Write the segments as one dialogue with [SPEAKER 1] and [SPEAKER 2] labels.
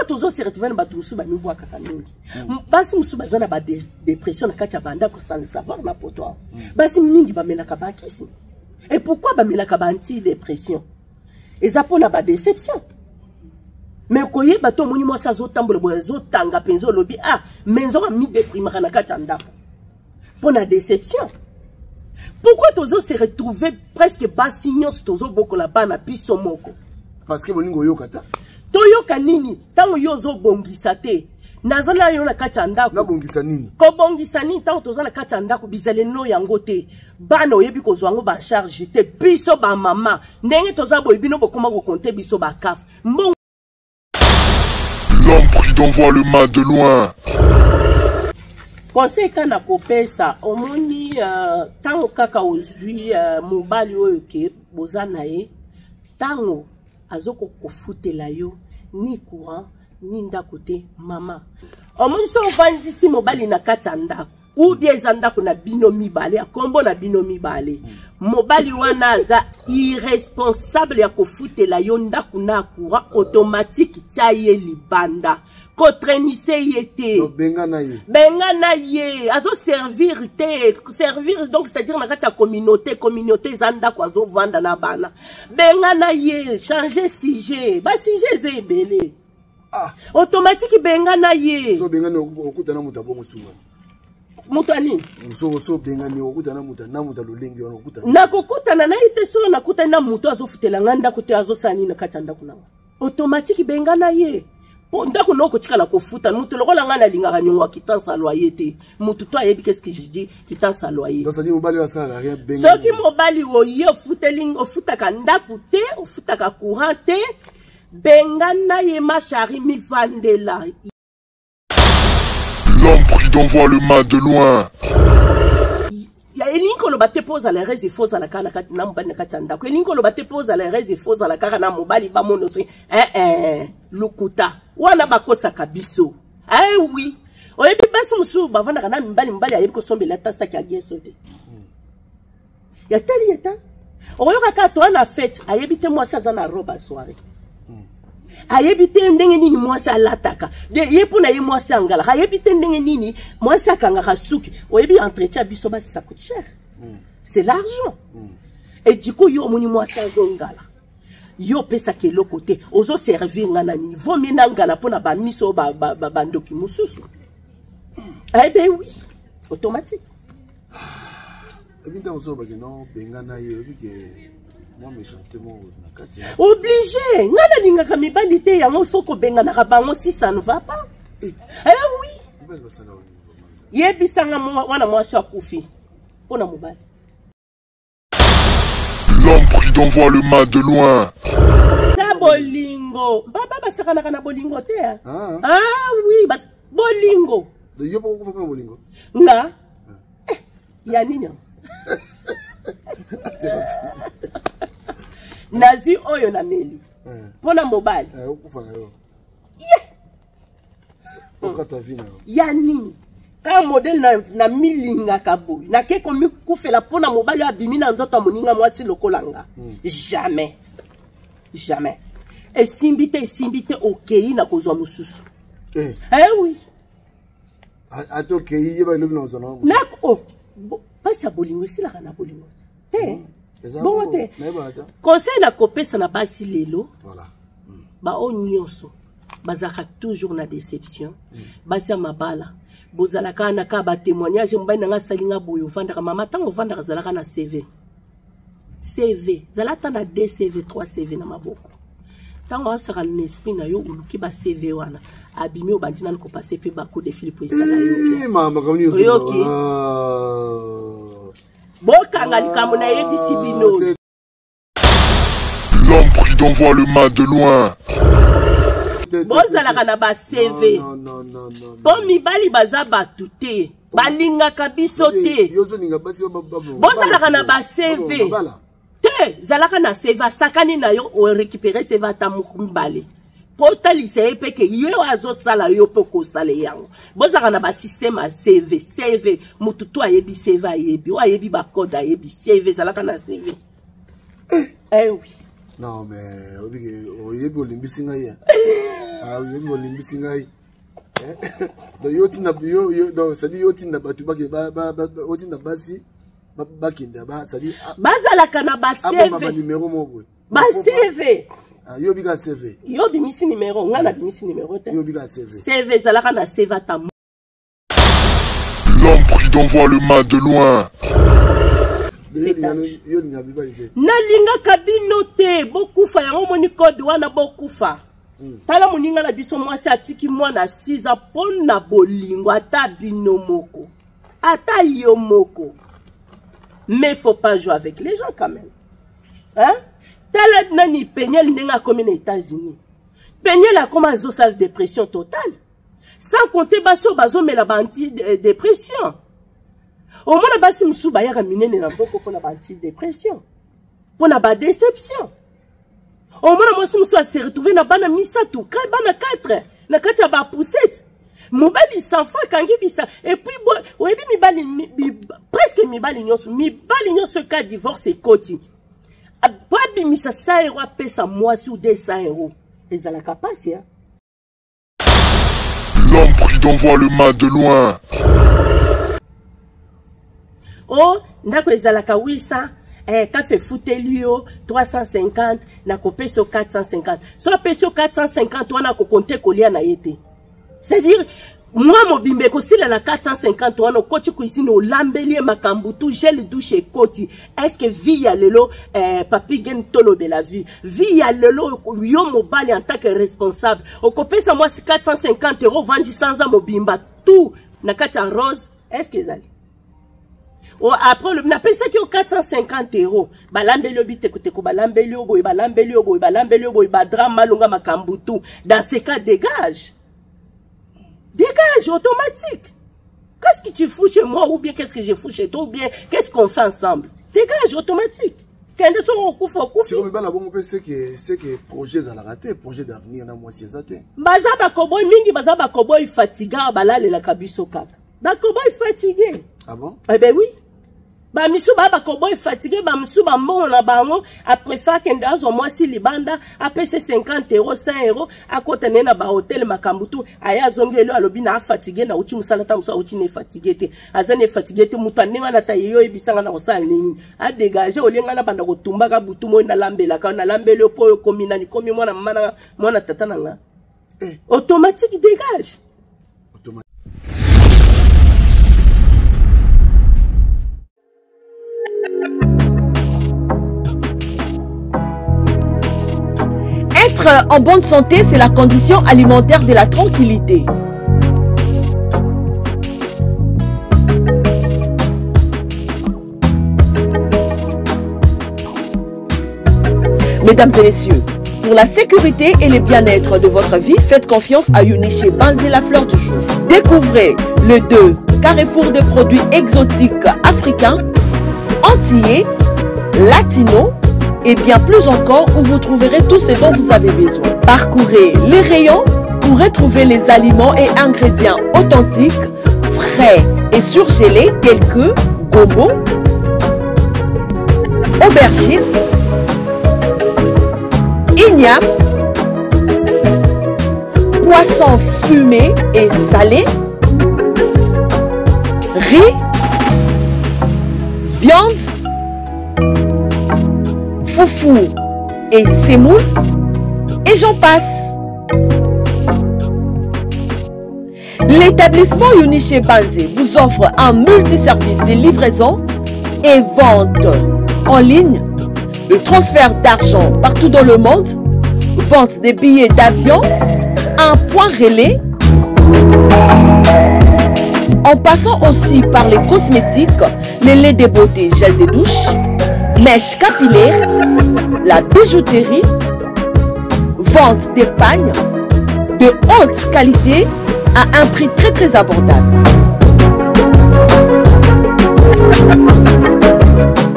[SPEAKER 1] Pourquoi tozo se retrouver na bato mosusu bamibwakaka mingi? Basi mosusu baza na badepression na kati ya bandako sans le savoir. Na poto awa, basi mingi bamelaka bakisi. Et pourquoi bamelaka baanti-dépression? Eza mpona badéception. Mais koyeba to omoni mwasi azotambola boye, azotanga mpenza, olobi: "Ah, mais nzoka midéprimaka na kati ya ndako mpo na déception." Pourquoi tozo se retrouver presque basi nyonso tozobokola bana biso moko?
[SPEAKER 2] Parce que bolingo oyoka ta.
[SPEAKER 1] Toyoka nini ntango yo ozobongisa te? Naza na yo na kati ya ndako.
[SPEAKER 2] Nabongisa nini?
[SPEAKER 1] Kobongisa nini ntango toza na kati ya ndako? Bizaleli yango te. Bana oyebi kozwa yango bacharge te. Biso bamama, ndenge toza boye, bino bokoma kocompter biso bakafe mbongo.
[SPEAKER 3] L'homme prudent voit le mal de loin.
[SPEAKER 1] Conseil ka na kopesa, omoni, ntango kaka ozwi mobali oyo ke boza na ye, ntango azokokofutela yo ni courant ni ndako te, mama, omoni, so ovandisi mobali na kati ya ndako, ou bien eza ndako na bino mibale, ya nkombo na bino mibale, mobali wana aza irresponsable ya kofutela yo ndako na courant, automatique tia ye libanda. Kotraîner ye te.
[SPEAKER 2] Benga na ye.
[SPEAKER 1] Benga na ye. Azoservir te. Servir donc, c'est-à-dire na kati ya communauté. Communauté eza ndako azovanda na bana. Benga na ye, change sujet. Basujet eza ebele.
[SPEAKER 2] Ah.
[SPEAKER 1] Automatique benga na ye.
[SPEAKER 2] So bengani, okutana moto abongo sunga.
[SPEAKER 1] Moto ya nini?
[SPEAKER 2] So obengani, okutana moto na moto alolenge wana, okutana.
[SPEAKER 1] Nakokutana na ye te. Soki nakutani na moto azofutela ngai ndako te, azosala nini na kati ya ndako nanga? Automatique benga na ye, po ndako na okotikala kofuta. Moto lokola ngai nalingaka niongo ya quittance ya loyer te. Motu to ayebi qu'est-ce que je dis, quittance ya loyer.
[SPEAKER 2] Donc, c'est-à-dire mobali oyo asalaka rien, benga.
[SPEAKER 1] Soki mobali oye ofuteli, ofutaka ndako te, ofutaka courant te, benga na ye. Ma chérie, mivandela.
[SPEAKER 3] L'homme prudent voit le mal de loin.
[SPEAKER 1] Ya elingi koloba te mpo ozala heureuse, il faut ozala kaka na kati na mobali na kati ya ndako. Elingi koloba te mpo ozala heureuse, il faut ozala kaka na mobali bamono. Soki eh, eh, lukuta wana bakosaka biso. Eh oui, oyebi basi mosusu bavandaka na mibali, mobali ayebi kosombela ata saki ya geso te, ya tali ye ta. Okoyoka kaka toa na fête, ayebi te mwasi aza na robe ya soirée, ayebi te ndenge nini mwasi alataka. Ye mpo na ye mwasi angalaka, ayebi te ndenge nini mwasi akangaka suki. Oyebi entretien ya biso basi, ça coûte cher, c'est l'argent. Et du coup, yo omoni mwasi azongala, yo opesaka eloko te, ozoservir nga na niveau mi na ngala mpo na bamiso oyo bandoki mosusu. Eh ben oui, automatique.
[SPEAKER 2] Ebi ntango ozo bakende bengana ye, oyebi ke mwa méchanceté moko na kati.
[SPEAKER 1] Obligé. Nga nalingaka mibali te. Yango faut kobenganaka bango si ça ne va pas.
[SPEAKER 2] Eh.
[SPEAKER 1] Eh oui.
[SPEAKER 2] Mibali basala nini?
[SPEAKER 1] Yebisanga mwana mwasi akufi mpo na mobali.
[SPEAKER 3] L'homme prudent voit le mal de loin.
[SPEAKER 1] Ta bolingo, baba basakanaka na bolingo te, ah.
[SPEAKER 2] Ah.
[SPEAKER 1] Ah oui, bas bolingo.
[SPEAKER 2] Donc yo mpo okufa mpona bolingo?
[SPEAKER 1] Nga, eh, ya nini yango? Nazwi oyo nameli mpo na mobali.
[SPEAKER 2] Eh, okufa na yo, okata vie na yo.
[SPEAKER 1] Ya nini? Ka modèle na milingaka boye, nake komikufela mpo na mobali oyo abimi na nzoto ya moninga mwasi lokola nga? Jamais, jamais. Esimbi te, esimbi te, okei na kozwa mosusu.
[SPEAKER 2] Eh.
[SPEAKER 1] Eh oui.
[SPEAKER 2] Ata okei, yeba elobi na ozwa na.
[SPEAKER 1] Na oh, mpasi ya bolingo esilaka na bolingo te.
[SPEAKER 2] Eza
[SPEAKER 1] bongo te.
[SPEAKER 2] Nayeba ata.
[SPEAKER 1] Conseil nakopesa na basi lelo,
[SPEAKER 2] voilà
[SPEAKER 1] baoyo nyonso bazalaka toujours na déception, basi ya mabala, bozalaka na kaka batémoignage: "Mobali na nga asali nga boye." Ovandaka, mama, ntango ovandaka, azalaka na CV. CV zala ata na 2 CV, 3 CV na maboko. Ntango asaka na esprit na yo, oluki ba CV wana, abimi, obandi nani kopasser mpe bacoups de fil po esala yo bien.
[SPEAKER 2] Eh, makambo nini?
[SPEAKER 1] Oyoki?
[SPEAKER 2] Ah.
[SPEAKER 1] Bokanga likambo nayebisi bino.
[SPEAKER 2] Te.
[SPEAKER 3] L'homme prudent voit le mal de loin.
[SPEAKER 2] Te, te,
[SPEAKER 1] Bozalaka
[SPEAKER 2] te.
[SPEAKER 1] na ba CV.
[SPEAKER 2] Non, non, non, non,
[SPEAKER 1] mpo mibali baza bato te, balingaka biso te.
[SPEAKER 2] Yo ozolinga basi
[SPEAKER 1] Bozalaka na ba CV.
[SPEAKER 2] Mabala.
[SPEAKER 1] Te, zalaka na CV. Asakani na yo, orécupérer CV ata moko, mibale, mpo otalisa ye mpe ke ye oyo azosala yo mpo kosala yango. Bozalaka na basystème ya CV. CV, motu to ayebi CV, ayebi oyo ayebi bacode, ayebi CV. Ezalaka na CV. Eh oui.
[SPEAKER 2] Non mais oyebi oyebi olimbisi ngai eh. Ah, oyebi olimbisi ngai eh? Donc yo tinda yo yo donc c'est-à-dire yo tinda bato bake ba ba otinda basi bakende ba c'est-à-dire ah,
[SPEAKER 1] bazalaka na ba
[SPEAKER 2] CV ba numéro moko boye
[SPEAKER 1] ba CV
[SPEAKER 2] ah, yo bika CV
[SPEAKER 1] yo bimisi numéro ngai nabimisi numéro te
[SPEAKER 2] yo bika CV
[SPEAKER 1] CV ezalaka na CV ata
[SPEAKER 3] L'homme prudent voit le mal de loin.
[SPEAKER 1] Nalingaka bino te bokufa yango omoni code wana bokufa hmm. Tala moninga na biso mwasi atiki mwana 6 ans mpo na bolingo ata bino moko ata yo moko mais faut pas jouer avec les gens quand même hein? Tala nani Peniel ndenge akomi na États-Unis. Peniel akoma azosala dépression totale, sans compter basi oyo bazomela ba anti-dépression. Omona basi mosusu bayaka minene na mboko mpona ba anti-dépression, mpona ba déception. Omona mwasi mosusu ase retrouve na bana misato, bana 4 na kati ya ba poussette, mobali sans fois akangi bisa. Et puis oyebi mibali presque mibali nyonso, mibali nyonso ka divorce ekoti po abimisa 100 euro apesa mwasi ou 200 euro ezalaka mpasi.
[SPEAKER 3] L'homme prudent voit le mal de loin.
[SPEAKER 1] O ndako ezalaka 800 eh, kafe efuteli yo 350, nakopesa yo 450. So apesi yo 450 wana, akokonte kolia na ye te, c'est-à-dire mwa mobimba ekosila na 450 wana. Okoti cuisine, olambeli ye makambo tu, gel douche ekoti. Est-ce vie ya lelo eh, papi gen tolobela vie ya lelo? Yo mobali en tant que responsable okopesa mwasi 450 euro, ovandi sanza mobimba tout na kati ya rose. Est-ce ezali o après napesaki yo 450 euro, balambeli yo bitekoteko, balambeli yo boye, balambeli yo boye, balambeli yo boye, badrame malonga makambo tout. Dans ce cas, dégage, dégage automatique. Qu'est-ce que tu fous chez moi, ou bien qu'est-ce que je fous chez toi, ou bien qu'est-ce qu'on fait ensemble? Dégage automatique, kende. Soki okufa, okufi.
[SPEAKER 2] Siko mibala bongo mpe seke projet ezalaka te, projet d'avenir na mwasi eza te.
[SPEAKER 1] Baza bakoboy mingi, baza bakoboy fatigués, balalelaka biso kaka, bakoboy fatigués.
[SPEAKER 2] Ah bon?
[SPEAKER 1] Eh ben oui, bamisu baa bakoboy fatigués, bamisu bambongo na bango, apréfère akende azwa mwasi libanda, apesa 50 euro, 100 euro, akota naye na bahotel, makambo tu, aye azongi elo, alobi na afatigue, nauti mosala. Ta mosu auti na efatigue te, aza na efatigue te. Moto andenge wana ta ye yo oyebisanga na kosala nini? Adégage olie ngai na banda kotumbaka butu moi, nalambelaka, nalambeli yo mpo oyo komi nani, komi mwana mama na mwana tata na nga.
[SPEAKER 2] Eh.
[SPEAKER 1] Automatique, dégage.
[SPEAKER 2] Automatique.
[SPEAKER 4] Être en bonne santé, c'est la condition alimentaire de la tranquillité. Mesdames et messieurs, pour la sécurité et le bien-être de votre vie, faites confiance à Uniché Banzi la fleur du jour. Découvrez le 2 carrefour de produits exotiques africains, antillais, latinos et bien plus encore, où vous trouverez tout ce dont vous avez besoin. Parcourez les rayons pour retrouver les aliments et ingrédients authentiques, frais et surgelés tels que gombo, aubergine, igname, poisson fumé et salé, riz, viande, foufou et semoule, et j'en passe. L'établissement Uniché Banze vous offre un multiservice de livraison et vente en ligne, le transfert d'argent partout dans le monde, vente des billets d'avion, un point relais, en passant aussi par les cosmétiques, les laits de beauté, gel de douche, mèches capillaires, la bijouterie, vente d'épargne de haute qualité à un prix très très abordable.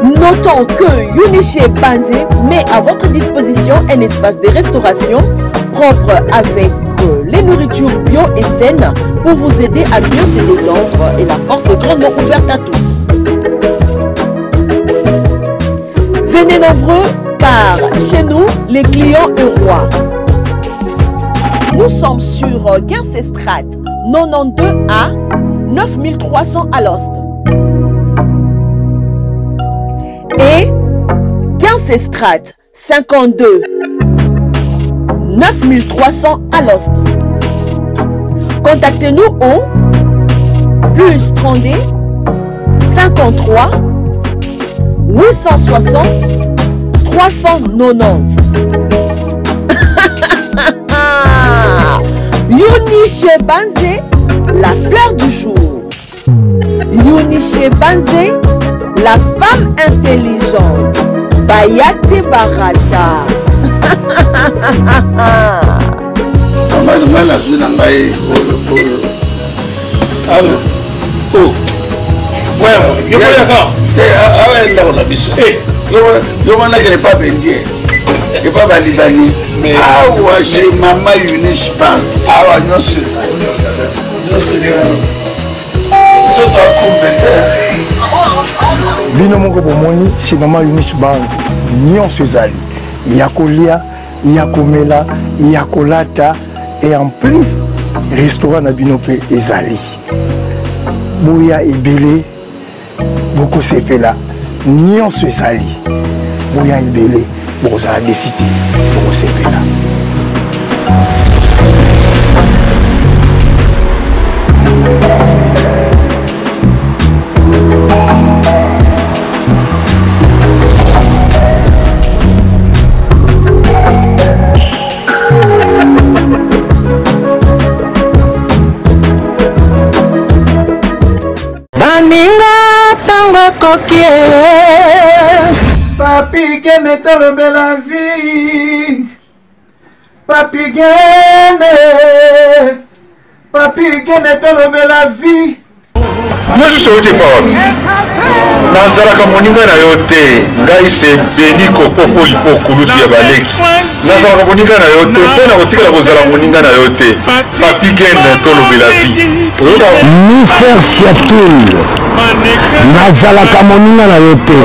[SPEAKER 4] Notons que Uniché Banze met à votre disposition un espace de restauration propre avec les nourritures bio et saines pour vous aider à mieux se détendre et la porte est grandement ouverte à tous. Venez nombreux. Car chez nous, les clients est roi. Nous sommes sur Strat 92A 9300 à l'Ost. Et Strat 52 9300 à l'Ost. Contactez-nous au plus 32 53 860 390. Yuniche Banze, la fleur du jour. Yuniche Banze, la femme intelligente. Bayate Barata.
[SPEAKER 5] Mama ngai nazwi na ngai oyo oyo. Alo. Oh.
[SPEAKER 6] Yo koyaka.
[SPEAKER 5] Te awa ndako na biso. Eh. Yo wana kele pa bendie. Epa balibani. Awa chez mama Eunice Bank. Awa nyonso ezali. Nyonso ezali. Nzoto akumbe te.
[SPEAKER 7] Bino moko bomoni chez mama Eunice Bank nyonso ezali ya kolia ya komela ya kolata et en plus restaurant na bino mpe ezali boya ebele bokosepela nyonso ezali boya ebele bokozala desi te bokosepela.
[SPEAKER 8] Baninga ntango ekoki.
[SPEAKER 9] Papi Gene tolobela vie. Papi Gene, Papi Gene tolobela vie.
[SPEAKER 3] Nyonso euti epa wapi? Nazalaka moninga na yo te. Ngai se Beni Kokoko Lipo kulutu ya baleki. Nazalaka moninga na yo te mpe nakotikala kozala moninga na yo te. Papi Gene tolobela vie. Oyoka
[SPEAKER 7] Mister Siatul, nazalaka moninga na yo te.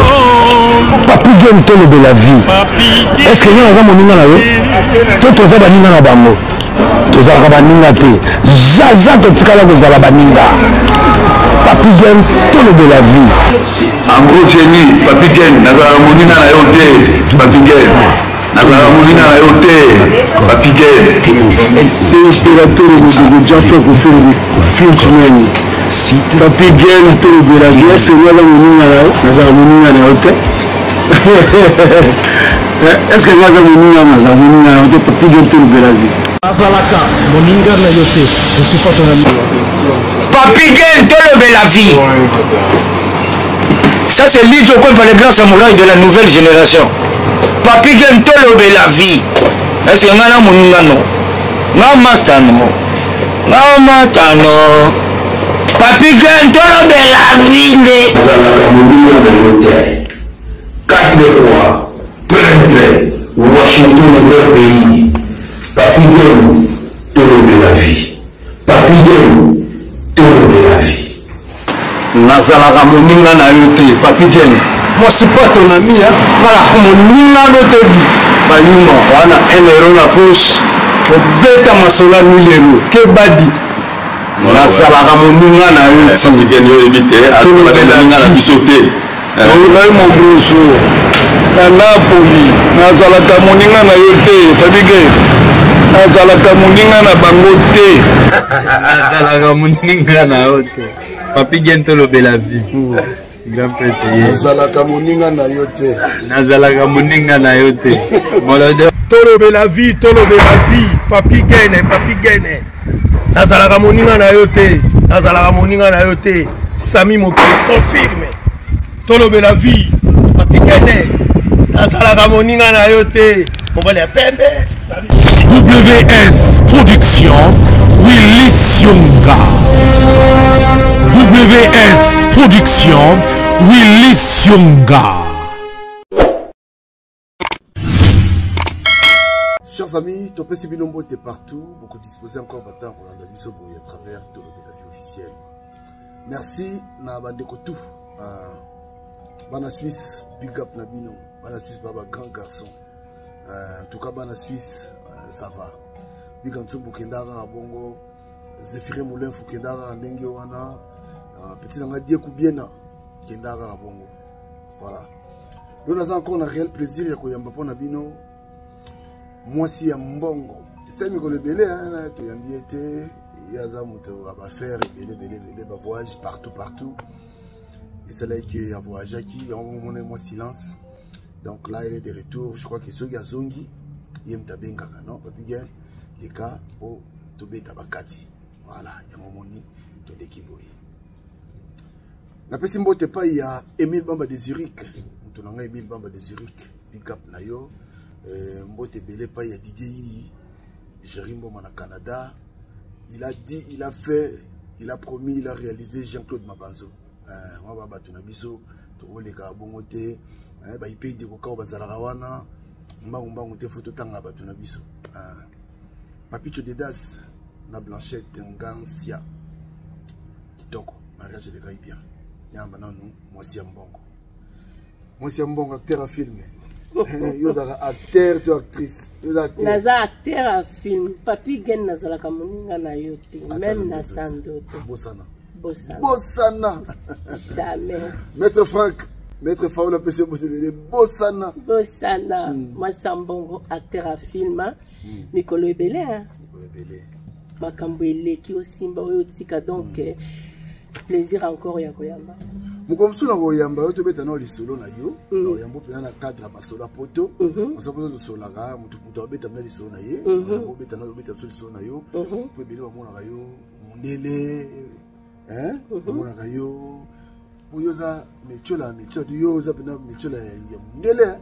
[SPEAKER 7] Papi Gene tolobela vie. Est-ce que nga naza moninga na yo? To toza baninga na bango? Tozalaka baninga te. Zaza totikala kozala baninga. Papi Gene tolobela vie.
[SPEAKER 5] En gros Jenny, Papi Gene, nazalaka moninga na yo te. Papi Gene, nazalaka moninga na yo te. Papi Gene.
[SPEAKER 7] C'est opérateur de Jaffa Koffi Frenchman. Papi Gene tolobela vie, c'est moi la moninga na yo, nazalaka moninga na yo te. Est-ce que naza moninga, nazala moninga na yo te? Papi Gene tolobela vie.
[SPEAKER 10] Azalaka moninga na yo te. Je suis pas ton ami.
[SPEAKER 11] Papi Gene tolobela vie. Ça c'est Lidjo Kwempa, le grand samouraï de la nouvelle génération. Papi Gene tolobela vie. Est-ce que nga na moninga no? Nga master no? Nga mata no? Papi Gene tolobela vie nde.
[SPEAKER 5] Azalaka moninga na yo te. 4 le roi, prêtre, Washington vrai pays. Papi Gene tolobela vie. Papi Gene tolobela vie.
[SPEAKER 11] Nazalaka moninga na yo te. Papi Gene, moi je suis pas ton ami, hein. Nazalaka moninga no te bi. Bayuma wana 1 euro na poche, obeta masolo ya 1000 euro kebadi. Nazalaka moninga na yo te.
[SPEAKER 5] Papi Gene yo oyebi te, azalaka moninga na biso te.
[SPEAKER 7] Ngai Mogroso na Napoli, nazalaka moninga na yo te. Papi Gene, nazalaka moninga na bango te.
[SPEAKER 12] Nazalaka moninga na yo te. Papi Gene tolobela vie. Grand prêtre ye.
[SPEAKER 2] Nazalaka moninga na yo te.
[SPEAKER 12] Nazalaka moninga na yo te. Molode.
[SPEAKER 6] Tolobela vie, tolobela vie. Papi Gene, Papi Gene. Nazalaka moninga na yo te. Nazalaka moninga na yo te. Sami Mokili confirme. Tolobela vie. Papi Gene. Nazalaka moninga na yo te. Mobali ya pembe.
[SPEAKER 3] WS Production, Willy Sionga. WS Production, Willy Sionga.
[SPEAKER 2] Chers amis, topesi bino mbote partout, beaucoup disposé encore batin kolanda biso boye à travers Tolobela vie officielle. Merci na bandeko tout. Bana Suisse, big up na bino. Bana Suisse ba ba grand garçon. En tout cas bana Suisse ça va. Biga Ntsumbu kendaka kaka bongo. Zéphirin Moulenfu kendaka kaka ndenge wana. Petit na nga Dieku Biena kendaka kaka bongo. Voilà. Donc naza encore na réel plaisir ya koyamba mpo na bino mwasi ya mbongo. Esali mikolo ebele toyambi ye te, ye aza moto ya bafaire ebele ebele ebele, ba voyage partout partout. Esalaki ke avoyageaki yango omona mwa silence. Donc là elle est de retour, je crois que soki azongi ye moto abengaka non Papi Gen leka po tobeta bakati. Voilà, yango omoni toleki boye. Napesi mbote epai ya Emile Bamba de Zurich, moto na ngai Emile Bamba de Zurich, big up na yo. Mbote ebele epai ya Didier Yiyi, Jerry Mboma na Canada. Il a dit, il a fait, il a promis, il a réalisé. Jean-Claude Mabanzo. Mwa ba bato na biso tokoleka bongo te, ba ipei de kokao bazalaka wana mbangu mbangu te, faut totanga bato na biso. Papicho Dedas na Blanchette Ngansia, kitoko, mariage elekaki bien. Yamba nanu mwasi ya mbongo, mwasi ya mbongo, acteur ya film. Yo ozalaka acteur to actrice? Yo oza acteur?
[SPEAKER 1] Naza acteur ya film. Papi Gen, nazalaka moninga na yo te, même na sandoto.
[SPEAKER 2] Bosana.
[SPEAKER 1] Bosana.
[SPEAKER 2] Bosana.
[SPEAKER 1] Jamais.
[SPEAKER 2] Maître Franck, Maître Faoul apesi yo bote ebele. Bosana.
[SPEAKER 1] Bosana. Mwasi ya mbongo, acteur ya film. Mikolo ebele, hein?
[SPEAKER 2] Mikolo ebele.
[SPEAKER 1] Makambo eleki osimba oyo otika, donc plaisir encore ya koyamba.
[SPEAKER 2] Mokolo mosusu na koyamba yo, tobeta nao lisolo na yo. Na koyamba mpena na cadre ya masolo ya poto. Masolo poto tosolaka, motu moto abeta mpena lisolo na ye. Oyamba obeta nao, obeta biso lisolo na yo. Po ebele bamonaka yo mondele, hein? Bamonaka yo po yo oza metiola, metiola te, yo oza mpena metiola ya mondele, hein?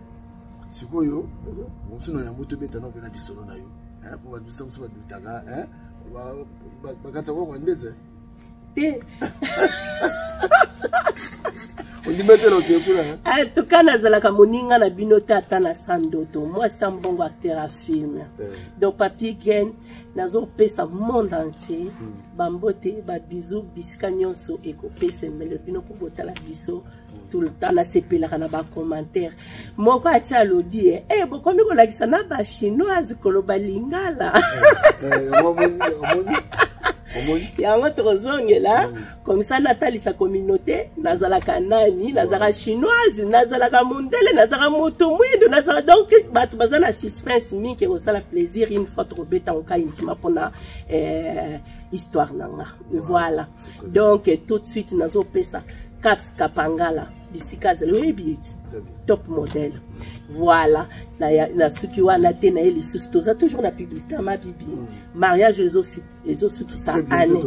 [SPEAKER 2] Sikoyo mosusu na yango tobeta nao mpena lisolo na yo, hein? Po bato biso mosusu badutaka, hein? Bakatisa kwa rwandese
[SPEAKER 1] te.
[SPEAKER 2] Ondima te na okeye kuna?
[SPEAKER 1] En tout cas nazalaka moninga na bino te, ata na sandoto. Mwasi ya mbongo, acteur ya film. Donc Papi Gen, nazopesa monde entier bambote, babizu, bisika nyonso ekopesemele bino mpo botala biso tout le temps. Nasepelaka na bacommentaire moko atia, alobi e bokomi kolakisa na bachinoise koloba lingala. Yango tokozongela comme ça, natalisa communauté nazalaka nani, nazalaka chinoise, nazalaka mondele, nazalaka moto mwindo, nazalaka. Donc bato baza na suspense mingi, ekosala plaisir une fois tokobeta ngo uniquement mpona histoire na nga. Voilà, donc tout de suite nazopesa Caps Kapangala bisika azali, oyebi eti top modèle. Voilà, na suki wana te na ye lisusu, toza toujours na publicité ya Mabibi. Mariage ezosukisa année,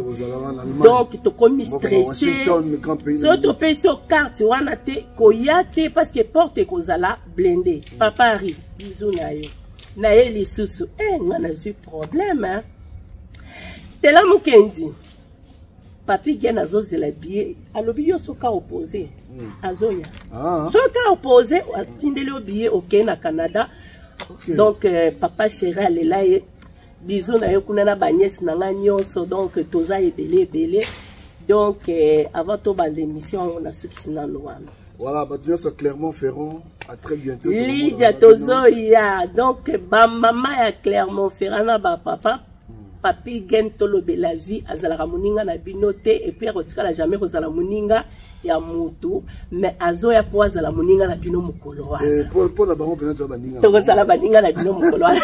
[SPEAKER 1] donc tokomi stressé. So topesi yo carte wana te, koya te, parce que porte ekozala blindé. Papa Ari, bizu na yo. Na ye lisusu, nga nazwi problème, hein? Stella Mukendi, Papi Gen azozela billet, alobi yo soki opose azoya. Soki opose, atindeli yo billet, okei na Canada. Donc papa chéri alela ye, bizu na ye kuna na baniese na ngai nyonso. Donc toza ebele ebele. Donc avant tobanda émission yango, nasukisi nano wana.
[SPEAKER 2] Voilà, bato nyonso Clermont-Ferrand, à très bientôt.
[SPEAKER 1] Lydia, tozoya. Donc bamama ya Clermont-Ferrand na bapapa, Papi Gen tolobela vie azalaka moninga na bino te, et puis akotikala jamais kozala moninga ya mutu, mais azoya mpo azala moninga na bino mokolo wana.
[SPEAKER 2] Mpo na bango mpena toza baninga.
[SPEAKER 1] Tokozala baninga na bino mokolo wana.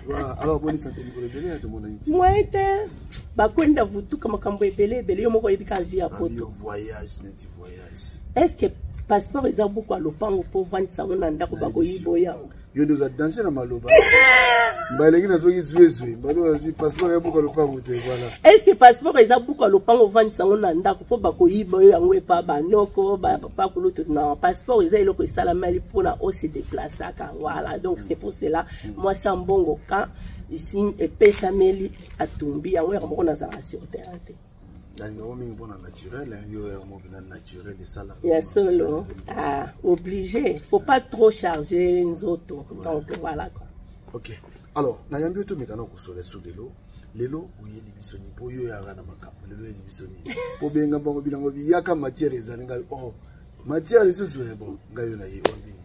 [SPEAKER 2] Voilà, alors boni santé? Mikolo ebele ya tomonani te.
[SPEAKER 1] Moyen te, bakwenda vutuka, makambo ebele ebele, yo moko oyebi ka vie ya poto.
[SPEAKER 2] Voyage neti voyage.
[SPEAKER 1] Est ce que passeport eza buku ya lopango mpo ovandisa yango na ndako, bakoyiba yango?
[SPEAKER 2] Yo nde oza danger na maloba. Mbalengi nazwaki zwezwe, mbalo nazwi passeport ya buku ya lopango te, voilà.
[SPEAKER 1] Est ce que passeport eza buku ya lopango, ovandisa yango na ndako mpo bakoyiba yo yango epa banoko, bapapa kulutu? Na passeport eza eloko esalameli mpona ose déplaçaka. Voilà, donc c'est pour cela mwasi ya mbongo, quand isi epesameli, atumbi yango yaka moko, nazalaka sur terrain te.
[SPEAKER 2] Nalingango mingi mpona naturel, yo yango mpena naturel esalaka.
[SPEAKER 1] Ya solo, ah, obligé, faut pas trop charger nzoto, donc voilà quoi.
[SPEAKER 2] Ok, alors nayambi yo, tomeka na kosola so lelo. Lelo oyeli biso nini? Mpo oyo oyaka na makambo, lelo oyeli biso nini? Mpo benga bango bilango biyaka, matière ezali ngai, oh, matière lisusu. Bon, ngai yo na ye wambini.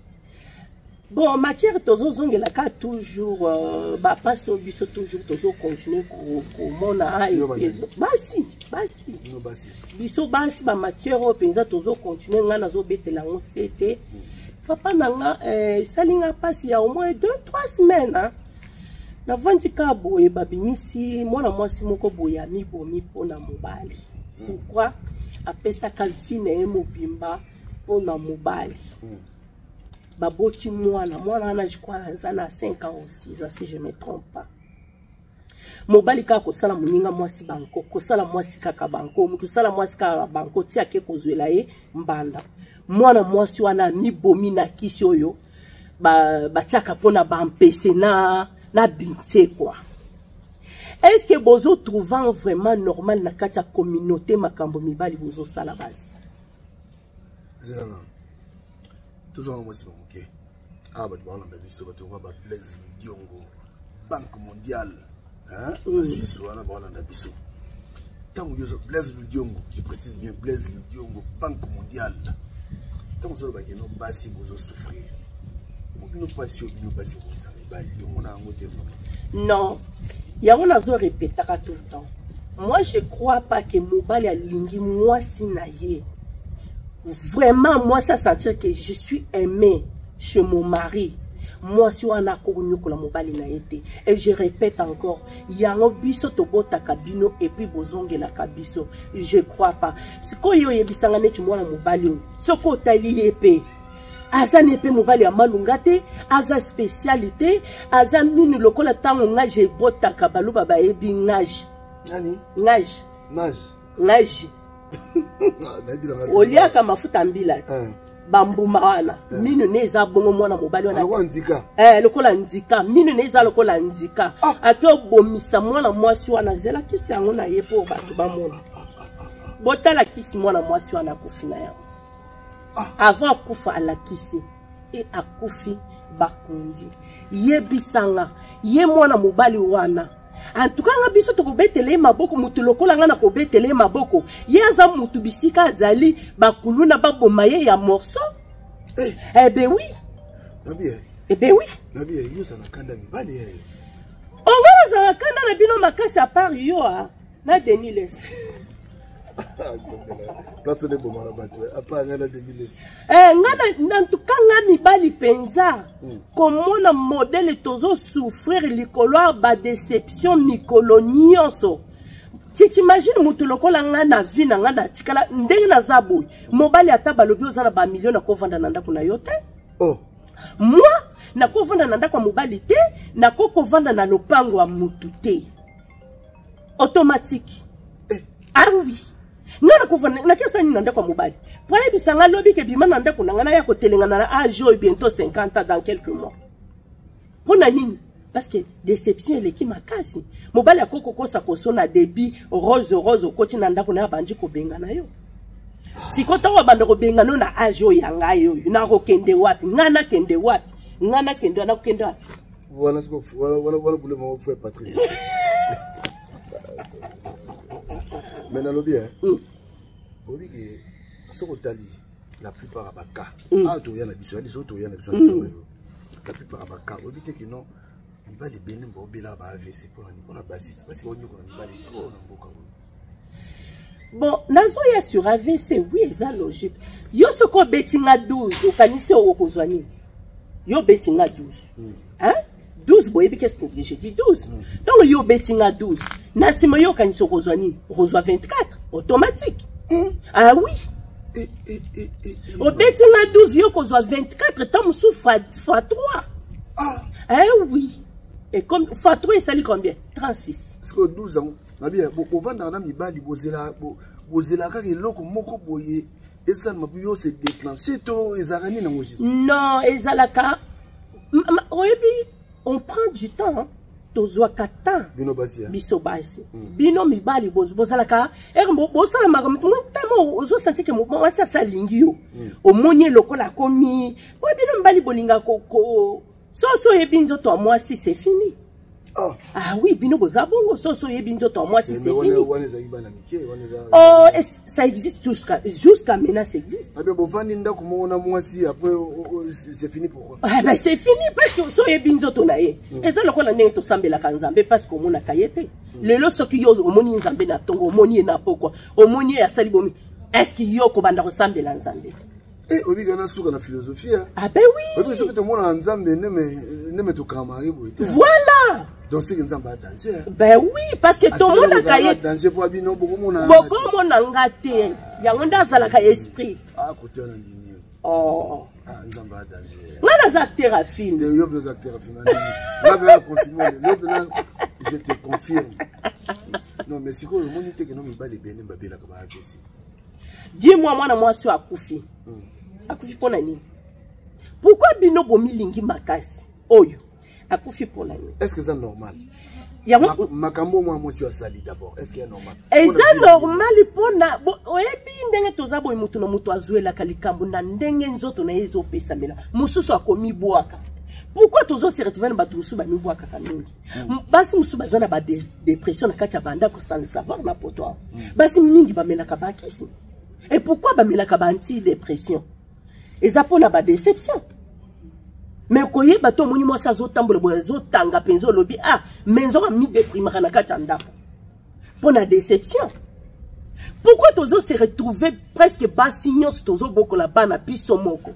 [SPEAKER 1] Bon, matière tozozongela ka toujours euh, bapasi oyo biso toujours tozocontinue komona basi basi biso basi bamatière oyo mpenza tozocontinue ngai nazobetela yango se te hmm. Papa na nga eh, esali nga mpasi ya au moins 2 3 semaines hein. Navandi kaka boye, babimisi mwana mwasi moko boye amibomi mpo na mobali. Pourquoi apesaka vie na ye mobimba mpo na mobali? Baboti mwana, mwana wana je crois aza na 5 ans ou 6 ans si je me trompe pas. Mobali kaka kosala moninga mwasi banko, kosala mwasi kaka banko, kosala mwasi kaka banko, ti ake kozwela ye mbanda. Mwana mwasi wana amibomi na kisi oyo batiaka mpona bampese na binsekwa. Est-ce que bozo trouvant vraiment normal na kati ya communauté makambo mibali bozosala basi?
[SPEAKER 2] Zelana tozwanga mwasi bamoke awa, bato baolanda biso, bato lokola ba Blaise Diongo, Banque mondiale, Suisse wana baolanda biso. Ntango nyonso Blaise Ludiongo, je précise bien Blaise Ludiongo, Banque mondiale, ntango ozolobaki no basi bozosouffrir, bino mpasi oyo bino basi bobongisa mibali, yomona yango te vraiment?
[SPEAKER 1] Non, yango nazorepetaka tout le temps, moi je crois pas que mobali alingi mwasi na ye vraiment, mwasi asentir que je suis aimé chez mon mari, mwasi wana akokonyokola mobali na ye te. Et je répète encore, yango biso tobotaka bino et puis bozongelaka biso, je crois pas. Sikoyo oyebisanga neti mwana mobali oyo, soki otali ye mpe aza ne mpe mobali ya malunga te, aza spécialité, aza minu lokola ntango ngage ebotaka. Baluba bayebi ngage.
[SPEAKER 2] Nani?
[SPEAKER 1] Ngage.
[SPEAKER 2] Nage.
[SPEAKER 1] Ngage, oliaka mafuta mbila te, bambuma wana, minu ne eza bongo. Mwana mobali wana
[SPEAKER 2] lokola ndika.
[SPEAKER 1] Eh, lokola ndika, minu ne eza lokola ndika. Ate obomisa mwana mwasi wana, zela kisi yango na ye mpo bato bamona. Botala kisi mwana mwasi wana akufi na yango. Avant akufa alakisi e akufi, bakundi. Yebisanga ye mwana mobali wana, antuka nga biso tokobetela ye maboko. Motu lokola nga nakobetela ye maboko, ye aza motu bisika azali bakuluna baboma ye ya morceau.
[SPEAKER 2] Eh,
[SPEAKER 1] eh ben oui.
[SPEAKER 2] Nabi.
[SPEAKER 1] Eh ben oui.
[SPEAKER 2] Nabi, yo ozala kanda mibali ye.
[SPEAKER 1] Onga nazala kanda na bino makasi, à part yo a na Denis Les.
[SPEAKER 2] Place oyo ebomaka bato, à part ngai na Denis Les.
[SPEAKER 1] Eh, nga na ntuka nga mibali mpenza komona modele tozosouffrir likolo ya badéception mikolo nyonso. T'imagine moto lokola nga na vie na nga natikala ndenge naza boye, mobali ata balobi oza na bamilio, nakovanda na ndako na yo te.
[SPEAKER 2] Oh.
[SPEAKER 1] Moi nakovanda na ndako ya mobali te, nakokovanda na lopango ya motu te, automatique.
[SPEAKER 2] Eh.
[SPEAKER 1] Ah oui, nga nakovanda, nakesa nini na ndako ya mobali po ayebisa nga lobi ke bima na ndako na nga, naya kotelengana na age oyo, bientôt 50 ans dans quelques mois? Mpo na nini? Parce que déception eleki makasi. Mobali akoki kokosa koso na débit rose rose, okoti na ndako na ye, abandi kobengana yo. Siko ntango abanda kobengana yo na age oyo ya ngai oyo, nakokende wapi? Ngai nakende wapi? Ngai nakende, nakokende wapi?
[SPEAKER 2] Wana siko wana bule moko, frère Patrice. Mais nalobi oyebi ke soki otali la plupart ya bacas awa toya na biso ya liso, toya na biso na biso yo, la plupart ya bacas, oyebi te ke non, mibali ebele baobelaka ba AVC mpona nini? Mpona basi. Basi baonyokola mibali trop na mboka oyo.
[SPEAKER 1] Bon, nazoya sur AVC. Oui, eza logique. Yo soki obeti nga 12, okanisi oyo okozwa nini? Yo obeti nga 12, hein? 12, boyebi qu'est-ce que je dis, 12. Ntango yo obeti nga 12, na nsima yo okanisi okozwa nini? Okozwa 24 automatique. Ah oui, obeti nga 12, yo okozwa 24, ntango mosusu fois 3. Ah eh oui, et comme fois 3 esali combien? 36.
[SPEAKER 2] Sikoyo 12 yango, nabi bovandaka na mibali, bozela kaka eloko moko boye esalema mpo yo se déclenche to ezalaka nini yango juste?
[SPEAKER 1] Non, ezalaka oyebi, on prend du temps, tozwaka temps.
[SPEAKER 2] Bino basi?
[SPEAKER 1] Biso basi. Bino mibali bozalaka ere bosala makambo ntamo ozosentir ke mwasi asi alingi yo, omoni ye lokola akomi oyo. Bino mibali bolinga so so oyebi nzoto ya mwasi, c'est fini.
[SPEAKER 2] Oh.
[SPEAKER 1] Ah oui, bino boza bongo, soso oyebi nzoto ya mwasi, c'est fini.
[SPEAKER 2] Wana ezalaki bana mike, wana eza
[SPEAKER 1] Oh, ça existe jusqu'à maintenant, ça existe.
[SPEAKER 2] Ah bien, bovandi ndako moko na mwasi, après oh, oh, c'est fini, pourquoi?
[SPEAKER 1] Ah ben c'est fini parce que so oyebi nzoto na ye. Eza lokola ndenge tosambelaka Nzambe parce que omonaka ye te. Lelo soki yo omoni Nzambe na tongo, omoni ye na pokwa, omoni ye asali bomi, est-ce que yo kobanda kosambela Nzambe?
[SPEAKER 2] Eh, obika na suka na philosophie.
[SPEAKER 1] Ah ben oui.
[SPEAKER 2] Oyebi soki tomonaka Nzambe ndeme tokamaka ye boye te.
[SPEAKER 1] Voilà.
[SPEAKER 2] Donc soki Nzambe a danger.
[SPEAKER 1] Ben oui, parce que tomonaka ye
[SPEAKER 2] danger po bino bokomona.
[SPEAKER 1] Bokomona nga te. Yango nde azalaka esprit.
[SPEAKER 2] Ah, kote wana ndimi yo.
[SPEAKER 1] Oh.
[SPEAKER 2] Ah, Nzambe a danger.
[SPEAKER 1] Nga naza acteur ya film.
[SPEAKER 2] Yo mpe oza acteur ya film. Nga mpe na confirme. Yo mpe na je te confirme. Non, mais sikoyo omoni te ke no mibali ebele babelaka ba AVC.
[SPEAKER 1] Dis-moi, mwana mwasi oyo akufi, akufi mpo na nini? Pourquoi bino bomilingi makasi oyo akufi mpo na nini?
[SPEAKER 2] Est ce que eza normal?
[SPEAKER 1] Yango
[SPEAKER 2] makambo mwana mwasi oyo asali d'abord, est ce que ya normal?
[SPEAKER 1] Eza normal mpona oyebi ndenge toza boye, moto na moto azwelaka likambo na ndenge nzoto na ye ezopesamela. Mosusu akomibwaka. Pourquoi tozo se retrouver na bato mosusu bamibwakaka mingi? Basi mosusu baza na badepression na kati ya bandako sans le savoir na poto awa. Basi mingi bamelaka bakisi. Et pourquoi bamelaka ba anti-dépression? Eza mpona badéception. Mais koyeba to omoni mwasi azotambola boye, azotanga mpenza, olobi ah, mais nzoka midéprimaka na kati ya ndako mpona déception. Pourquoi tozo se retrouver presque basi nyonso tozobokola bana biso moko?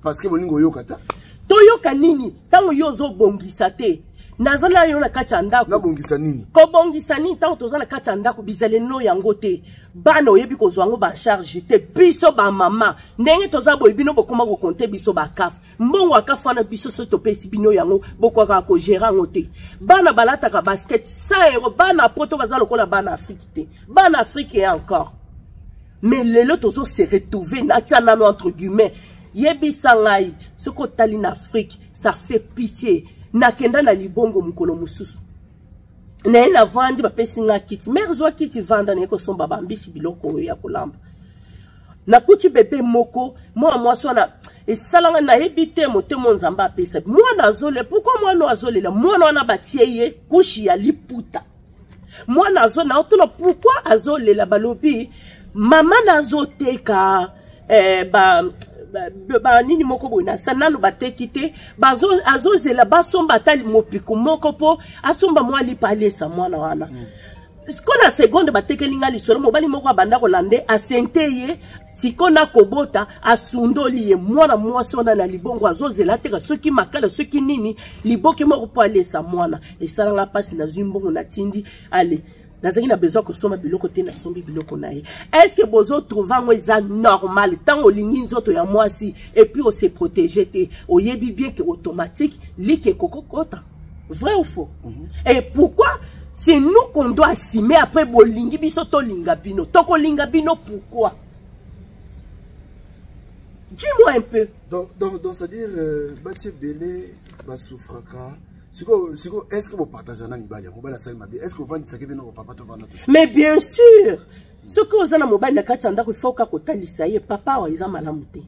[SPEAKER 2] Parce que bolingo oyoka ta.
[SPEAKER 1] Toyoka nini ntango yo ozobongisa te? Naza na yo na kati ya ndako.
[SPEAKER 2] Nabongisa nini?
[SPEAKER 1] Kobongisa nini ntango toza na kati ya ndako? Bizaleli yango te. Bana oyebi kozwa yango bacharge te. Biso bamama ndenge toza boye, bino bokoma kokonte biso bakafe, mbongo ya kafe wana biso so topesi bino yango, bokokaka kogérer yango te. Bana balataka basket 100 euro. Bana poto baza lokola bana Afrique te. Bana Afrique ye encore. Mais lelo tozo se retrouver, natia nano entre guillemets, yebisa ngai soki otali na Afrique, ça fait pitié. Nakenda na libongo mokolo mosusu, naye navandi, bapesi nga kiti, mare zwa kiti vanda. Naye kosomba bambisi, biloko oyo ya kolamba. Nakuti bebe moko, mwana mwasi wana, esalanga nayebi te motema Nzambe apesa. Mwana azolela. Pourquoi mwana oyo azolela? Mwana wana batie ye couche ya liputa. Mwana azo naotuna pourquoi azolela. Balobi mama nazoteka eh, ba banini moko boye na sa nanu bateki te, azozela basomba ata mopiku moko mpo asomba mwa lipa alesa mwana wana. Siko na seconde batekeli nga lisolo, mobali moko abanda kolande asente ye, siko na kobota asundoli ye. Mwana mwasi wana na libongo azozela ateka soki makala soki nini, liboke moko mpo alesa mwana. Esalanga mpasi. Nazwi mbongo, natindi ale, nazalaki na besoin kosomba biloko te, nasombi biloko na ye. Est ce que bozotrouve yango eza normal? Ntango olingi nzoto ya mwasi et puis ose protéger te, oyebi bien ke automatique like ekokokota. Vrai ou faux? Et pourquoi c'est nous qu'on doit assumer après? Bolingi biso tolinga bino, tokolinga bino pourquoi? Dis-moi un peu.
[SPEAKER 2] Donc c'est-à-dire basi ebele basouffraka sikoyo. Sikoyo, est ce que bopartage na mibali ya mobali asali mabe, est ce que ovandisaki bino papa tovanda to?
[SPEAKER 1] Mais bien sûr, soki oza na mobali na kati ya ndako, ifo kaka kotalisa ye: papa, awa eza malamu te,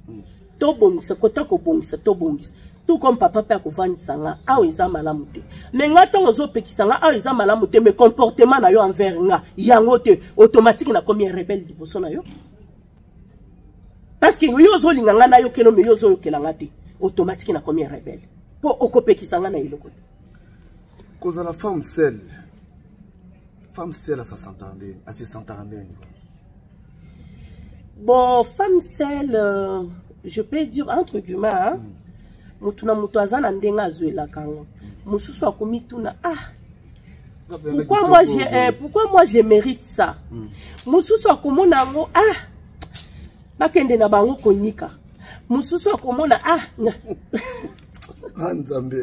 [SPEAKER 1] tobongisa kota kobongisa, tobongisa. Tout comme papa mpe akovandisa nga: awa eza malamu te. Mais nga ntango ozopekisa nga awa eza malamu te, mais comportement na yo envers nga yango te, automatique nakomi rebelle liboso na yo, parce que yo ozolinga nga nayokelo, mais yo ozoyokela nga te. Automatique nakomi rebelle mpo okopekisa nga na eloko te.
[SPEAKER 2] Kozala femme seule, femme seule asasentaka ndeni, asesentaka ndeni?
[SPEAKER 1] Bon, femme seule, je peux dire entre guillemets, hein, mutu na mutu aza na ndenge azwelaka yango. Mosusu akomituna: ah, pourquoi moi je mérite ça? Mosusu akomona yango: ah, bakende na bango konika. Mosusu akomona: ah.
[SPEAKER 2] Ah, Nzambe,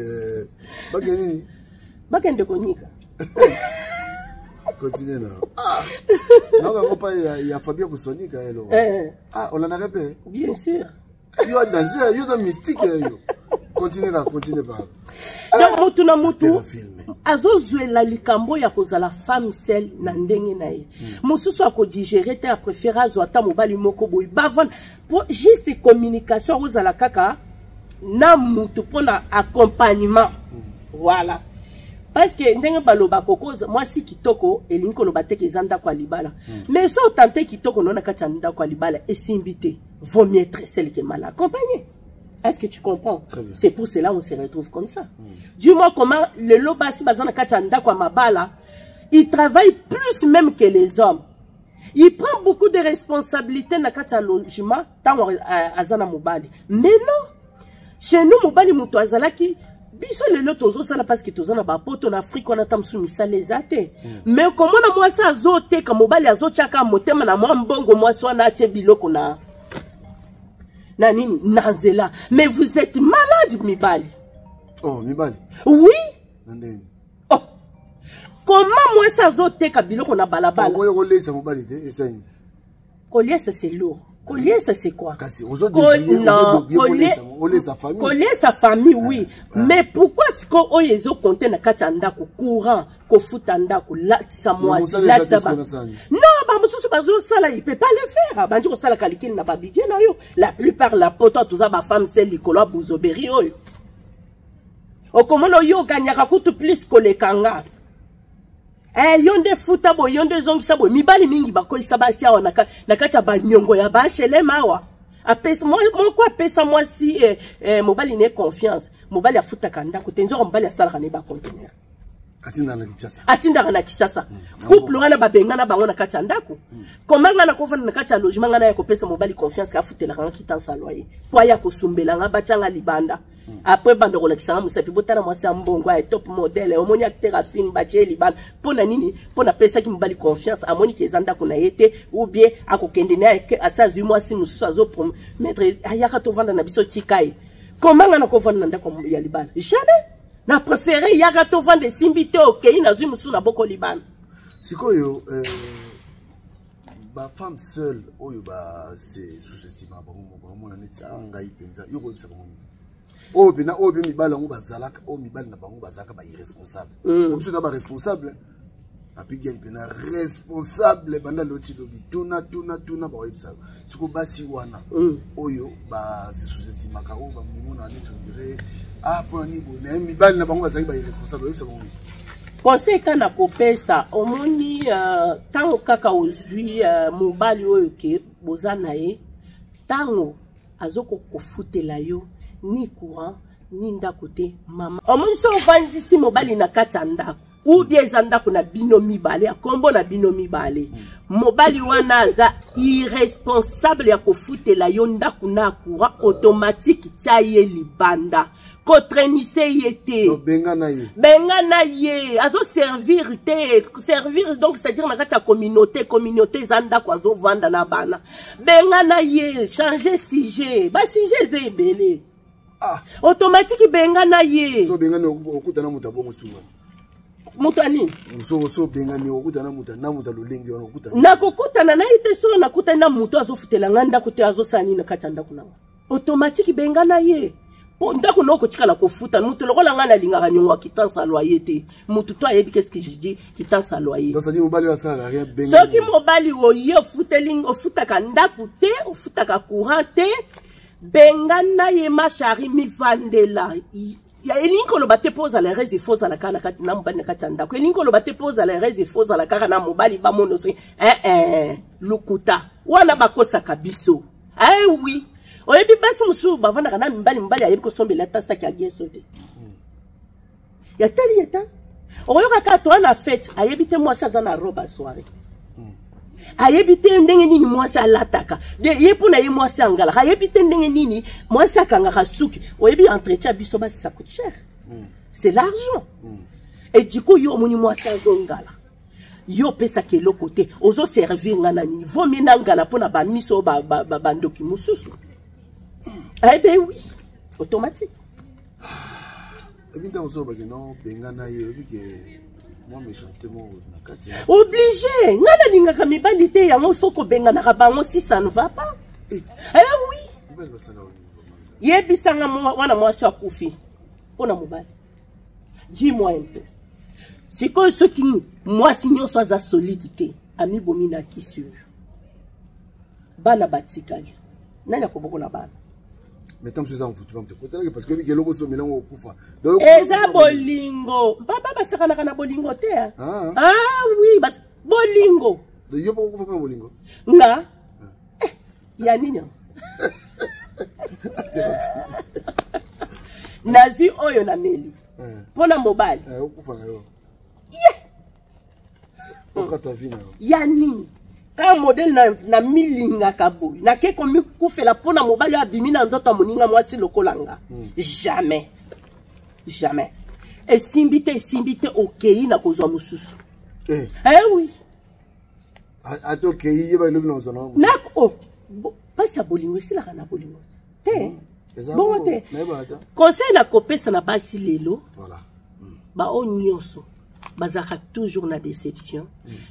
[SPEAKER 2] bakende nini?
[SPEAKER 1] Bakende konika.
[SPEAKER 2] Continue na ah naoka pa ya Fabien Kusonika elo.
[SPEAKER 1] Eh.
[SPEAKER 2] Ah, olandaka mpe?
[SPEAKER 1] Bien sûr.
[SPEAKER 2] Yo danger, yo za mystique yo. Continue kaka, continue par.
[SPEAKER 1] Donc mutu na mutu azozwela likambo ya kozala femme seule na ndenge na ye. Mosusu akodigérer te, apréféré azwa ata mobali moko boye, bavanda po juste communication, akozala kaka na mutu mpona accompagnement. Voilà. Parce que ndenge balobaka okoza mwasi kitoko elingi koloba te ke eza ndako ya libala. Mais so otante kitoko no na kati ya ndako ya libala esimbi te, vaut mieux être seul que mal accompagné. Est-ce que tu comprends? C'est pour cela on se retrouve comme ça. Du moins comment lelo basi baza na kati ya ndako ya mabala, ils travaillent plus même que les hommes. Il prend beaucoup de responsabilités na kati ya logement ntango aza na mobali. Mais non, chez nous mobali moto azalaki biso. Lelo tozosala parce que toza na bapoto na Afrique wana, ta mosusu misala eza te. Mais komona mwasi azoteka, mobali azotiaka motema na mwa mbongo, mwasi wana atie biloko na nini na nzela. Mais vous êtes malade, mibali.
[SPEAKER 2] Oh, mibali?
[SPEAKER 1] Oui.
[SPEAKER 2] Na ndeni?
[SPEAKER 1] Oh, comment mwasi azoteka biloko na balabala?
[SPEAKER 2] Oyo kolesa mobali te, esani.
[SPEAKER 1] Koliesa, c'est lourd. Koliesa, c'est quoi?
[SPEAKER 2] Kasi
[SPEAKER 1] Non,
[SPEAKER 2] olesa famille.
[SPEAKER 1] Koliesa famille, oui, mais pourquoi siko oyo ezokonte na kati ya ndako, courant, kofuta ndako, latisa mwasi, latisa ba, non, bamosusu bazosala, il peut pas le faire. Bandi kosala kalikili na babudget na yo. La plupart la poto toza bafemme se likolo ya buzoberi oyo okomona oyo oganyaka kutu plus koleka nga. Eh, yo nde futa boye, yo nde ezongisa boye. Mibali mingi bakoyisa basi awa na kati ya baniongo ya baHLM awa. Apesa moko, apesa mwasi mobali ne confiance, mobali afutaka ndako te, nzoko mobali asalaka ne baconteneur.
[SPEAKER 2] Atindaka na Kinshasa.
[SPEAKER 1] Atindaka na Kinshasa. Couple wana babengana bango na kati ya ndako. Koma nga nakovanda na kati ya logement, nga na ya kopesa mobali confiance afutelaka nga quittance ya loyer po aya kosumbela nga, batianga libanda. Après banda kolakisanga mosapi: botala mwasi ya mbongo ya top modèle, omoni acteur ya film, batie libanda. Mpo na nini? Mpo napesaki mobali confiance, amoni ke eza ndako na ye te, ou bien akokende na ye asi azwi mwasi mosusu, azopromettre ayaka tovanda na biso, tika ye. Koma nga nakovanda na ndako ya libala? Jamais. Na préféré yaka tovanda, esimbi te, okei, nazwi mosusu na boko libanda.
[SPEAKER 2] Sikoyo bafemme seule oyo base sous-estimaka bango moko, bamona neti a ngai mpenza, yo koyebisa bango nini? Oyo mpena oyo mpe mibali yango bazalaka, oyo mibali na bango bazalaka bairresponsable. Biso na baresponsable, Papi Gen mpena responsable banda loti lobi, tuna tuna tuna, bakoyebisa. Siko basi wana oyo base sous-estimaka, oyo bamimona neti on dirait ah, mpona nini boye, mais mibali na bango bazalaki bairresponsable, oyebisa bango nini?
[SPEAKER 1] Conseil ka na kopesa, omoni, ntango kaka ozwi mobali oyo ke boza na ye, ntango azokokofutela yo ni courant ni ndako te, mama, omoni so ovandisi mobali na kati ya ndako, ou bien eza ndako na bino mibale, ya nkombo na bino mibale, mobali wana aza irresponsable ya kofutela yo ndako na courant, automatique tia ye libanda, kotrenise ye te.
[SPEAKER 2] Benga na ye.
[SPEAKER 1] Benga na ye, azoservir te. Servir donc, c'est-à-dire na kati ya communauté, communauté eza ndako azovanda na bana. Benga na ye, change sujet, basujet eza ebele.
[SPEAKER 2] Ah.
[SPEAKER 1] Automatique benga na ye.
[SPEAKER 2] So bengani, okutana moto abongo sungana.
[SPEAKER 1] Moto anini?
[SPEAKER 2] So obengani, okutana moto na moto alolenge wana, okutana.
[SPEAKER 1] Nakokutana na ye te. Soki nakutani na moto azofutela nga ndako te, azosala nini na kati ya ndako nanga? Automatique benga na ye, po ndako na okotikala kofuta. Moto lokola ngai nalingaka niongo ya quittance ya loyer te. Motu to ayebi qu'est-ce que je dis, quittance ya loyer.
[SPEAKER 2] Donc c'est-à-dire mobali oyo asalaka rien, benga.
[SPEAKER 1] Soki mobali oye ofuteli, ofutaka ndako te, ofutaka courant te, benga na ye. Ma chérie, mivandela ya elingi koloba te mpo ozala heureuse, il faut ozala kaka na mobali na kati ya ndako. Elingi koloba te mpo ozala heureuse, il faut ozala kaka na mobali bamono soki eh, lukuta wana bakosaka biso. Eh oui, oyebi basi mosusu bavandaka na mibali, mobali ayebi kosombela ata saki ya geso te, ya tali ye ta okoyoka kaka toa na fête, ayebi te mwasi aza na robe ya soirée, ayebi te ndenge nini mwasi alataka. Ye mpo na ye mwasi angalaka, ayebi te ndenge nini mwasi akangaka suki. Oyebi entretien ya biso basi, ça coûte cher, c'est l'argent. Et du coup yo omoni mwasi azongala, yo opesaka eloko te, ozoservir nga na nini? Vomi na ngala mpo na bamiso oyo bandoki mosusu. Eh ben oui, automatique.
[SPEAKER 2] Ebi ntango so obaki no benga na ye, oyebi ke mwa méchanceté moko na kati.
[SPEAKER 1] Obligé, nga nalingaka mibali te, yango faut kobenganaka bango si ça ne va pas.
[SPEAKER 2] Eh.
[SPEAKER 1] Eh oui.
[SPEAKER 2] Mibali basala wani?
[SPEAKER 1] Yebisanga, wana mwasi akufi mpo na mobali, dis-moi un peu. Sikoyo soki mwasi nyonso aza solide te, amibomi na kisi oyo, bana batikali, nani akobokola bana?
[SPEAKER 2] Mais ntango mosusu eza mvutu te kotalaki, parce que oyebi eloko osomela yango okufa.
[SPEAKER 1] Eza bolingo, papa. Basakanaka na bolingo te. Ah, ah oui, bas bolingo.
[SPEAKER 2] Yo mpo okufa mpona bolingo?
[SPEAKER 1] Nga eh, ya nini nazwi oyo nameli mpo na mobali?
[SPEAKER 2] Okufa na yo. Okata vie na yo.
[SPEAKER 1] Ya nini? Ka modele na, na milingaka boye, nake komikufela mpo na mobali oyo abimi na nzoto ya moninga mwasi lokola nga. Jamais, jamais. Esimbi te, esimbi te, okei na kozwa mosusu.
[SPEAKER 2] Eh.
[SPEAKER 1] Eh oui.
[SPEAKER 2] Ata okei, yeba elobi na kozwa
[SPEAKER 1] na oh, mpasi ya bolingo esilaka na bolingo te. Bongo te. Conseil nakopesa na basi lelo,
[SPEAKER 2] voilà.
[SPEAKER 1] Baoyo nyonso bazalaka toujours na déception.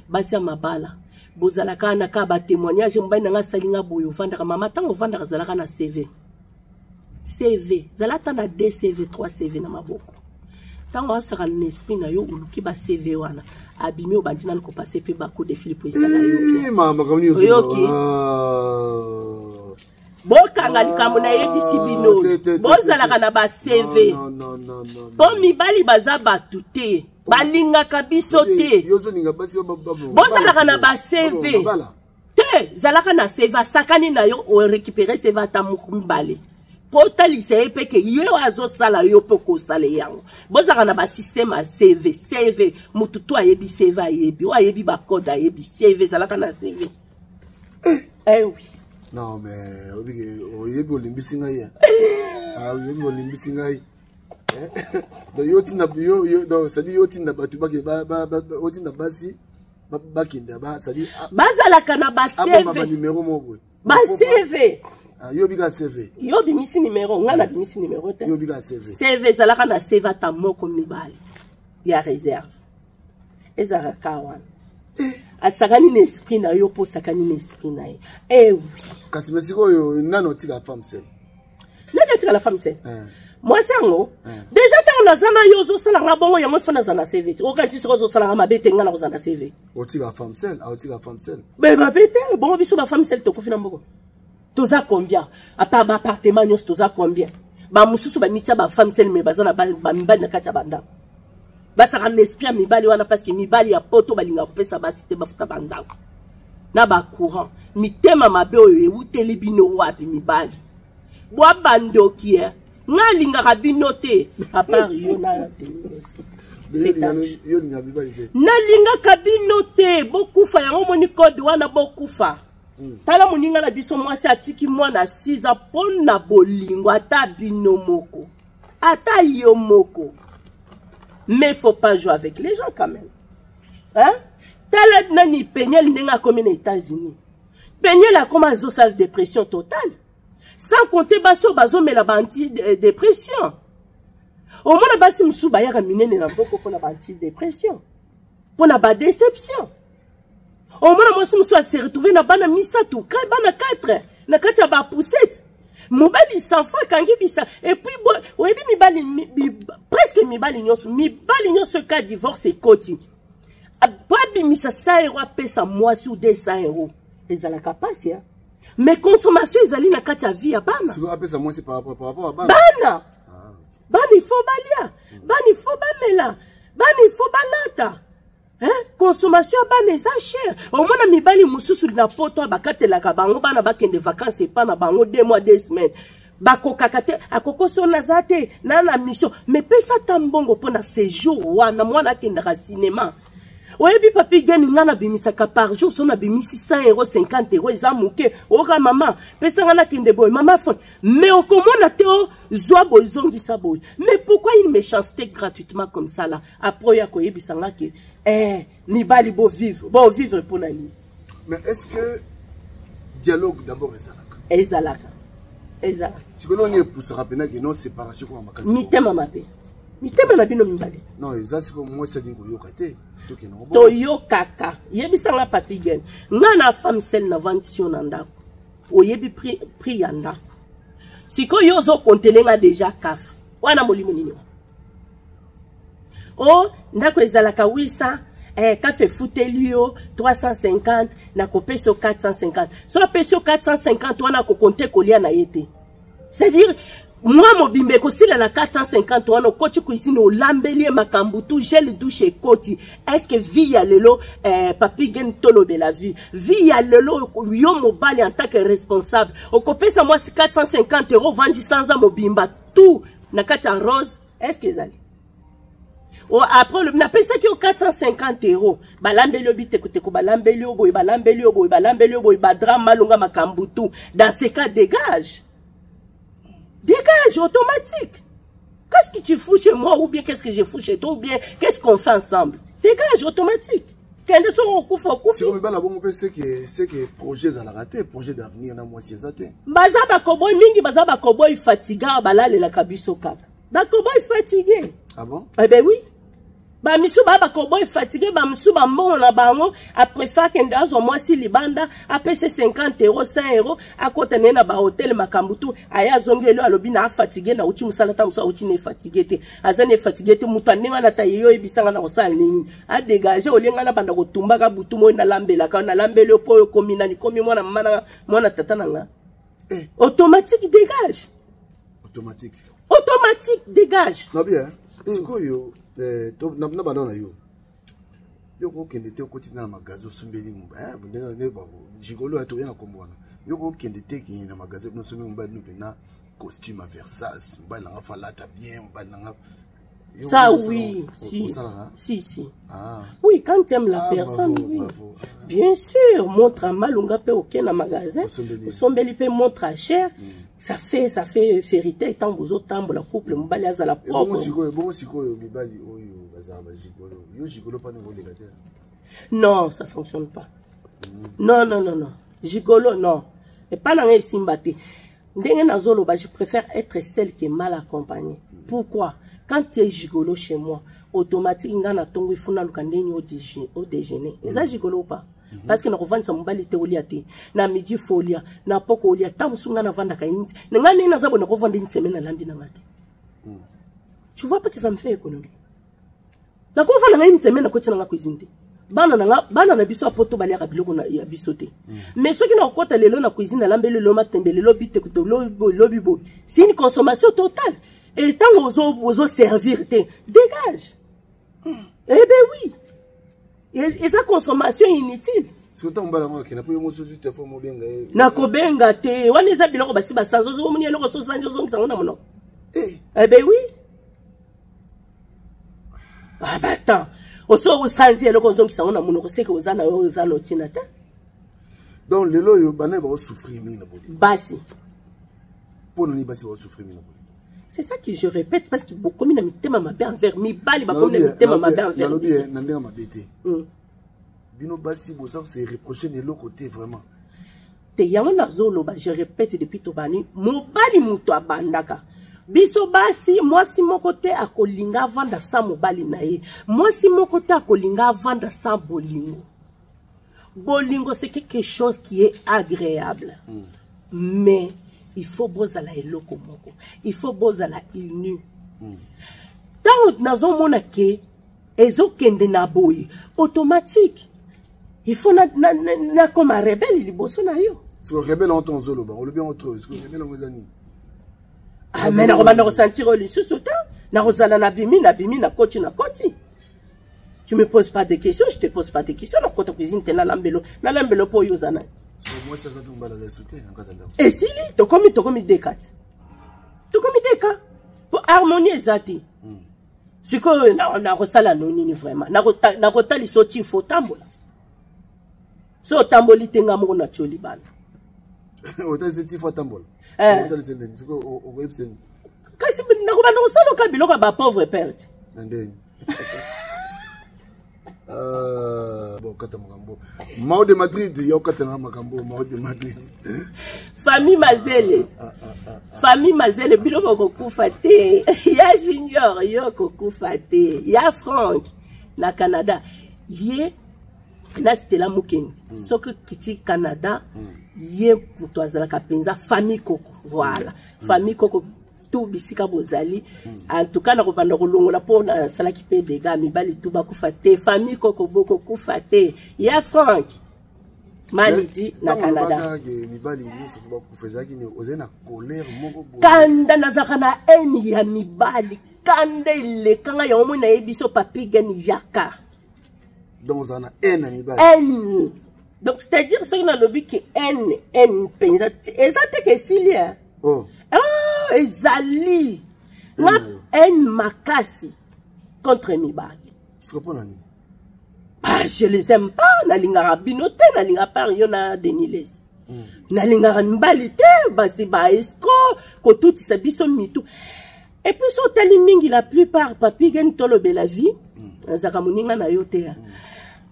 [SPEAKER 1] Basi ya mabala, bozalaka na kaka batémoignage: mobali na nga asali nga boye. Ovandaka, mama, ntango ovandaka, azalaka na CV. CV zala ata na 2 CV, 3 CV na maboko. Ntango asaka na esprit na yo, oluki ba CV wana, abimi, obandi nanu kopase mpe bacoups de fil po esala. Yoki, bokanga likambo nayebisi bino: bozalaka na ba CV, mpo mibali baza bato te, balingaka biso te. Bozalaka na ba CV te, zalaka na CV. Asakani na yo, orécupérer CV ata moko, mibale, mpo otalisa ye mpe ke ye oyo azosala yo mpe okosala yango. Bozalaka na basystème ya CV. CV, motu to ayebi CV, ayebi oyo ayebi bacode, ayebi CV. Ezalaka na CV, eh oui.
[SPEAKER 2] Non, mais oyebi olimbisi ngai, oyebi olimbisi ngai. Donc yo tinda yo, donc c'est-à-dire yo tinda bato bake, otinda basi bakende, c'est-à-dire
[SPEAKER 1] bazalaka na
[SPEAKER 2] ba CV, numéro moko boye.
[SPEAKER 1] Ba CV.
[SPEAKER 2] Yo bika CV.
[SPEAKER 1] Yo bimisi numéro, ngai nabimisi numéro te.
[SPEAKER 2] Yo bika CV.
[SPEAKER 1] CV, ezalaka na CV ata moko, mibale ya réserve. Ezalaka ka wana, asakani na esprit na yo mpo osakani na esprit na ye. Eh oui.
[SPEAKER 2] Kasi me sikoyo, nani otika femme seule?
[SPEAKER 1] Nani atikala femme seule? Mwasi yango déjà, ntango naza na yo, ozosalanga bongo, yango ifo naza na CV te. Okanisi soki ozosalanga mabe te, ngai nakozala na CV?
[SPEAKER 2] Otika femme seule, aotika femme seule.
[SPEAKER 1] Be mabe te bongo. Biso bafemme seule tokufi na mboko, toza combien? Apa baappartement nyonso, toza combien? Bamosusu bamitia bafemme seule, mais baza na bamibali na kati ya bandako. Basaka na esprit ya mibali wana, parce que mibali ya poto balingaka kopesa basi te bafuta bandako na bacourant. Mitema mabe oyo ewuteli bino wapi? Mibali bwa bandoki e, nga alingaka bino te, à part yo na nalingaka bino te. Bokufa yango, omoni code wana, bokufa. Tala moninga na biso mwasi atiki mwana 6 ans mpo na bolingo. Ata bino moko, ata yo moko, mais faut pas jouer avec les gens quand même, hein? Tala nani, Peniel, ndenge akomi na États-Unis. Peniel akoma azosala dépression totale, sans compter basi oyo bazomela baanti dépression. Omona basi mosusu bayaka minene na mboko mpona baanti dépression, mpona badéception. Omona mwasi mosusu ase retrouve na bana misato, bana 4 na kati ya bapoussette. Mobali sanfo akangi bisa. Et puis oyebi mibali presque mibali nyonso, mibali nyonso, ka divorce ekoti, po abimisa 100 euro apesa mwasi ou 200 euro, ezalaka mpasi. Mais consommation ezali na kati ya vie ya bana.
[SPEAKER 2] Apesa mwasi par rapport à
[SPEAKER 1] bana. Bana, bana il faut balia, bana il faut bamela, bana il faut balata, hein? Consommation ya bana eza cher. Omona mibali mosusu na poto bakatelaka bango bana bakende vacance epa na bango 2 mois, 2 semaines, bakokaka te. Akokosi oyo naza te na mission, mais pesa ata mbongo mpo na séjour wana mwana akendaka cinéma. Oyebi, papi geni, ngai nabimisaka par jour, so nabimisi 100 euro, 50 euro eza moke. Oyoka, mama pesanga nakende boye, mama fone, mais okomona te, ozwa boye, ezongisa boye. Mais pourquoi une méchanceté gratuitement comme ça là? Après oyo akoyebisa nga ke eh, mibali bovivre, bovivre mpo na nini?
[SPEAKER 2] Mais est ce que dialogue d'abord ezalaka?
[SPEAKER 1] Ezalaka, ezalaka.
[SPEAKER 2] Sikoyo nini epusaka mpena ke non, séparation koma makasi?
[SPEAKER 1] Mitema mabe, mitema na bino mibale te.
[SPEAKER 2] Non, eza sikoyo mwasi alingi koyoka te, tokende.
[SPEAKER 1] Toyokaka. Yebisanga, papi gen, nga na femme seule, navandisi yo na ndako, oyebi prix ya ndako. Sikoyo yo ozokontele nga déjà CAF wana, molimo nini wana? O ndako ezalaka 800, CAF efuteli yo 350, nakopesa yo 450. So apesi yo 450 wana, akokonte kolia na ye te. C'est-à-dire mwa mobimba ekosila na 450 wana, okoti cuisine, olambeli ye makambo tu, gel douche ekoti. Est ce que vie ya lelo, papi Gen, tolobela vie, vie ya lelo, yo mobali en tant que responsable okopesa mwasi 450 euro, ovandi sanza mobimba tout na kati ya rose? Est ce que ezali? Après napesaki yo 450 euro, balambeli yo bitekoteko, balambeli yo boye, balambeli yo boye, balambeli yo boye, badrame malonga, makambo tout. Dans ce cas, dégage, dégage automatique. Qu'est-ce que tu fous chez moi, ou bien qu'est-ce que je fous chez toi, ou bien qu'est-ce qu'on fait ensemble? Dégage automatique, kende. Soki okufa, okufi.
[SPEAKER 2] Siko mibala bongo mpe, seke projet ezalaka te, projet d'avenir na mwasi eza te.
[SPEAKER 1] Baza bakoboy mingi, baza bakoboy fatigués, balalelaka biso kaka, bakoboy fatigués.
[SPEAKER 2] Ah bon?
[SPEAKER 1] Eh ben oui, bamisu baa bakoboy fatigués, bamisu bambongo na bango, apréfère akende azwa mwasi libanda, apesa 50 euro, 100 euro, akota naye na bahotel, makambo tu, aye azongeli, alobi na afatigue, nauti mosala. Ta mosu auti na efatigue te, aza na efatigue te. Moto andenge wana ta ye yo oyebisanga na kosala nini? Adégage, olenga na banda kotumbaka butu moi, nalambelaka, nalambeli yo mpo oyo komi nani? Komi mwana mama na mwana tata na nga. Automatique, dégage.
[SPEAKER 2] Automatique.
[SPEAKER 1] Automatique, dégage.
[SPEAKER 2] Na bien, sikoyo na bana na yo, yo kokende te, okoti na magasin, osombeli ndenge gigolo ya toya na kombo wana. Yo kokende te, kende na magasin bino, osombi mobali no mpena costume ya Versace, mobali nanga falata bien, mobali nanga.
[SPEAKER 1] Ça oui, si. Si, si.
[SPEAKER 2] Ah.
[SPEAKER 1] Oui, quand tu aimes la
[SPEAKER 2] Ah,
[SPEAKER 1] personne,
[SPEAKER 2] bravo,
[SPEAKER 1] oui.
[SPEAKER 2] bravo.
[SPEAKER 1] Bien sûr, montre à malunga pe oke na magasin,
[SPEAKER 2] Osombeli.
[SPEAKER 1] osombeli pe montre à cher, ça fait fierté ntango bozotambola couple, mobali azala
[SPEAKER 2] Ebongo
[SPEAKER 1] propre.
[SPEAKER 2] sikoyo, bongo sikoyo mibali oyo bazala bagigolo, yo gigolo mpani koleka te?
[SPEAKER 1] Non, ça fonctionne pas. Non, non, non, non. Gigolo, non. Epa na ngai esimba te. Ndenge nazoloba, je préfère être celle qui est mal accompagnée. Pourquoi? Quand tu es gigolo chez moi, automatique nga na ntongo ifo naluka ndenge odéjeuner. Eza gigolo ou pas? Parce que nakovandisa mobali te, olia te na midi, fo olia na poko, olia ta mosu. Nga navandaka inti na ngai, ndenge naza boye, nakovanda une semaine alambi nanga te. Tu vois pas que ça me fait économie? Nakovanda ngai une semaine, nakoti nanga cuisine te. Bana na nga, bana na biso ya poto baliaka biloko ya biso te. Mais soki nakokɔta lelo na cuisine, alambeli lelo matembe, lelo bitekuto, lobi boye, lobi boye, c'est une consommation totale. Et ntango ozoservir te, dégage. Eh ben oui, eza consommation inutile.
[SPEAKER 2] Sikoyo ntango mobali yango akenda mpo yo mosusu telefone mobenga ye?
[SPEAKER 1] Nakobenga te. Wana eza biloko basi basanza. Ozomoni eloko so osanzi, ozongisa yango na monoko. Eh ben oui. Ah bah attends, oso osanzi eloko, ozongisa yango na monoko, seke oza na yo, oza na otina te.
[SPEAKER 2] Donc lelo oyo bana bakosouffrir mingi na bolingo?
[SPEAKER 1] Basi.
[SPEAKER 2] Mpo nani basi bakosouffrir mingi na bolingo?
[SPEAKER 1] C'est ça que je répète, parce que bokomi na mitema mabe envers mibali, bakomi na mitema mabe envers.
[SPEAKER 2] Nalobi na ndenge mabe te. Bino basi boza se reproche na eloko te vraiment.
[SPEAKER 1] Te, yango nazoloba, je répète depuis tobani, mobali moto abandaka. Biso basi, mwasi moko te akolinga avanda sa mobali na ye, mwasi moko te akolinga avanda sa bolingo. Bolingo, c'est quelque chose qui est agréable, mais il faut bozala eloko moko, il faut bozala uni. Ntango nazomona ke ezokende na boye, automatique il faut nakoma rebelle liboso na yo.
[SPEAKER 2] Siko rebelle yango, ntango ozoloba, olobi yango trop. Siko rebelle yango eza nini?
[SPEAKER 1] Ah, mais nakobanda kosentir oyo lisusu te. Nakozala nabimi, nabimi, nakoti, nakoti. Tu me poses pas de questions, je te pose pas de questions. Nakota cuisine te, nalambelo, nalambelo mpo oyo oza nani?
[SPEAKER 2] Mwasi aza te, mobali aza esu te na kati ya ndako.
[SPEAKER 1] Esili, tokomi, tokomi deka te, tokomi deka mpo harmonie eza te. Sikoyo nakosala no nini vraiment? Nakotalisa oti fo otambola. So otamboli te, nga moko natioli bana.
[SPEAKER 2] Otalisa ti fo atambola? Otalisa ndeni? Sikoyo okoyebisa nini?
[SPEAKER 1] Kasi nakobanda kosala oka biloko ya bapauvre père te.
[SPEAKER 2] Na ndeni? Bon, kata makambo Mao de Madrid, ya okatanga makambo Mao de Madrid.
[SPEAKER 1] Famille Mazele, famille Mazele, bino bokokufa te. Ya Junior, yo kokufa te. Ya Frank na Canada, ye na Stela Mokendi, soki kiti Canada, ye moto azalaka mpenza. Famille Koko, voilà, famille Koko tu bisika bozali. En tout cas nakobanda kolongola mpo nasalaki mpe dega. Mibali tu bakufa te, famille Koko bokokufa te. Ya Frank. Malidi na Canada.
[SPEAKER 2] Mibali nyonso fo bakufa ezalaki nini? Ozali na colère moko boye.
[SPEAKER 1] Kanda nazalaka na haine ya mibali. Kanda elekanga yango moi nayebi biso papi gani yaka.
[SPEAKER 2] Donc ozala na haine ya mibali.
[SPEAKER 1] Haine. Donc c'est-à-dire soki nalobi ke haine haine mpenza eza te ke esili hein.
[SPEAKER 2] Oh.
[SPEAKER 1] Ah, ezali. Nga haine makasi contre mibali.
[SPEAKER 2] Siko mpo na nini?
[SPEAKER 1] Ah, je les aime pas nalingaka bino te nalinga par yo na Denis Lesi nalingaka mibali te basi ba escroc kotutisa biso mitu et puis so otali mingi la plupart papi geni tolobela vie nazalaka moninga na yo te